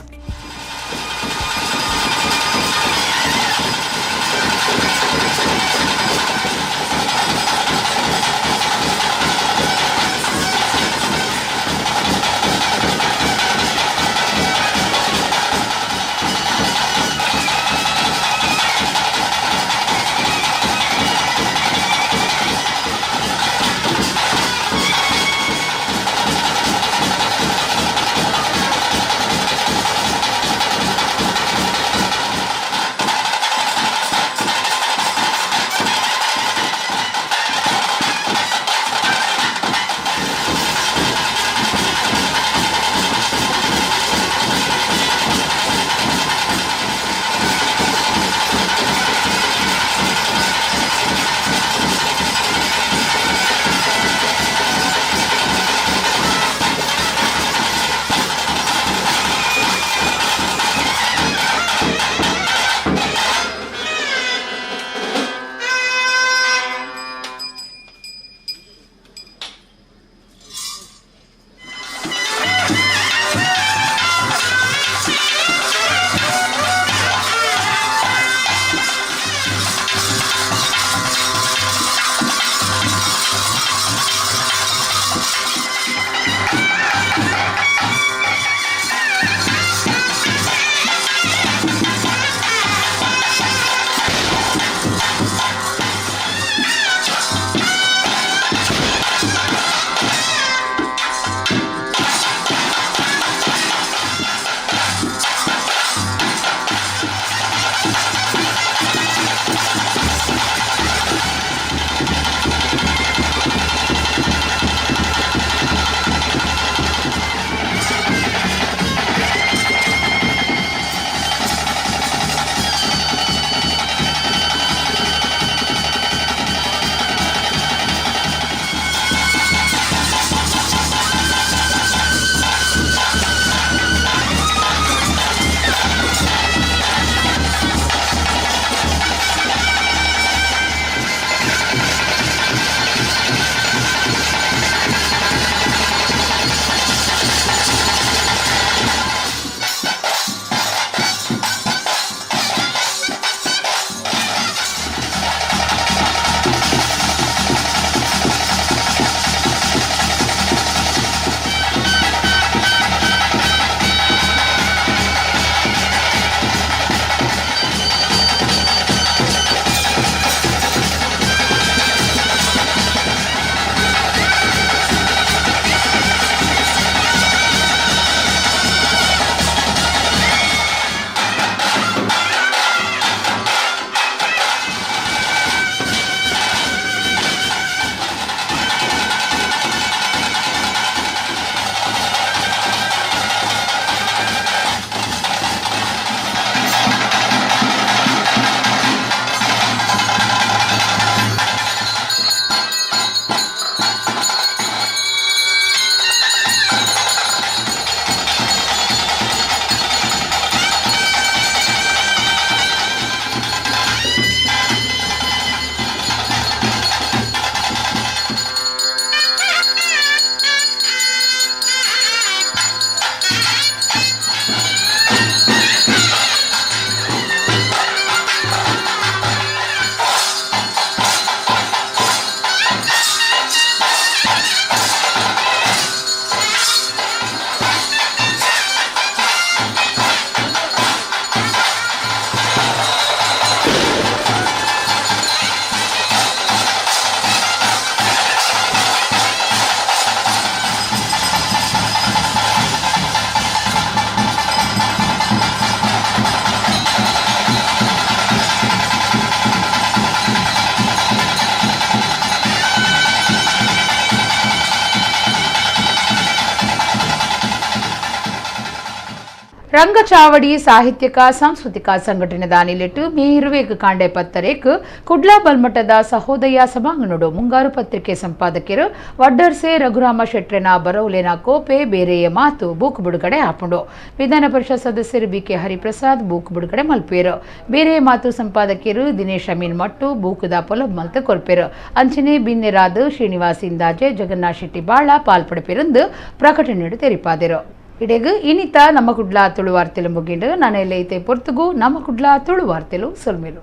ರಂಗಚಾವಡಿ ಸಾಹಿತ್ಯಿಕ ಸಾಂಸ್ಕೃತಿಕ ಸಂಘಟನೆದ ನಿಲೆಟ್ಟು ಮೇ 20 ಕಾಂಡೆ 10ರೇಕ್ ಕುಡ್ಲಾ ಬಲ್ಮಠದ ಸಹೋದಯ ಸಭಾಂಗಣಡು ಮುಂಗಾರು ಪತ್ರಿಕೆ ಸಂಪಾದಕರು ವಡ್ಡರ್ಸೆ ರಘುರಾಮ ಶೆಟ್ರೆನ ಬರೌಲೆನ ಕೋಪೆ ಬೇರೆಯ ಮಾತು ಬೂಕ್ ಬಿಡುಗಡೆ ಆಪುಂಡು. ವಿಧಾನ ಪರಿಷತ್ ಸದಸ್ಯರು ಬಿಕೆ ಹರಿಪ್ರಸಾದ್ ಬೂಕ್ ಬಿಡುಗಡೆ ಮಲ್ಪೇರು. ಬೇರೆ ಮಾತು ಸಂಪಾದಕರು ದಿನೇಶ್ ಅಮೀನ್ ಮಟ್ಟು ಬೂಕುದ ಪೊಲಬ್ ಮಲ್ತ ಕೊರ್ಪೇರು. ಅಂಚನೆ ಬಿನ್ನೆರಾದ್ ಶ್ರೀನಿವಾಸ್ ಇಂದಾಜೆ ಜಗನ್ನಾಥ್ ಶೆಟ್ಟಿ ಬಾಳ ಪಾಲ್ಪಡೆಪೆರೆಂದು ಪ್ರಕಟಣೆಡು ತೆರಿಪಾದರು. ಇಡೆಗು ಇನಿತ ನಮ್ಮ ಕುಡ್ಲಾ ತುಳುವಾರ್ತೆಲು ಮುಗಿಂಡು. ನಾನೆಲ್ಲ ಐತೆ ಪೊರ್ತುಗು ನಮ್ಮ ಕುಡ್ಲಾ ತುಳುವಾರ್ತೆಲು ಸೊಲ್ಮೆಲು.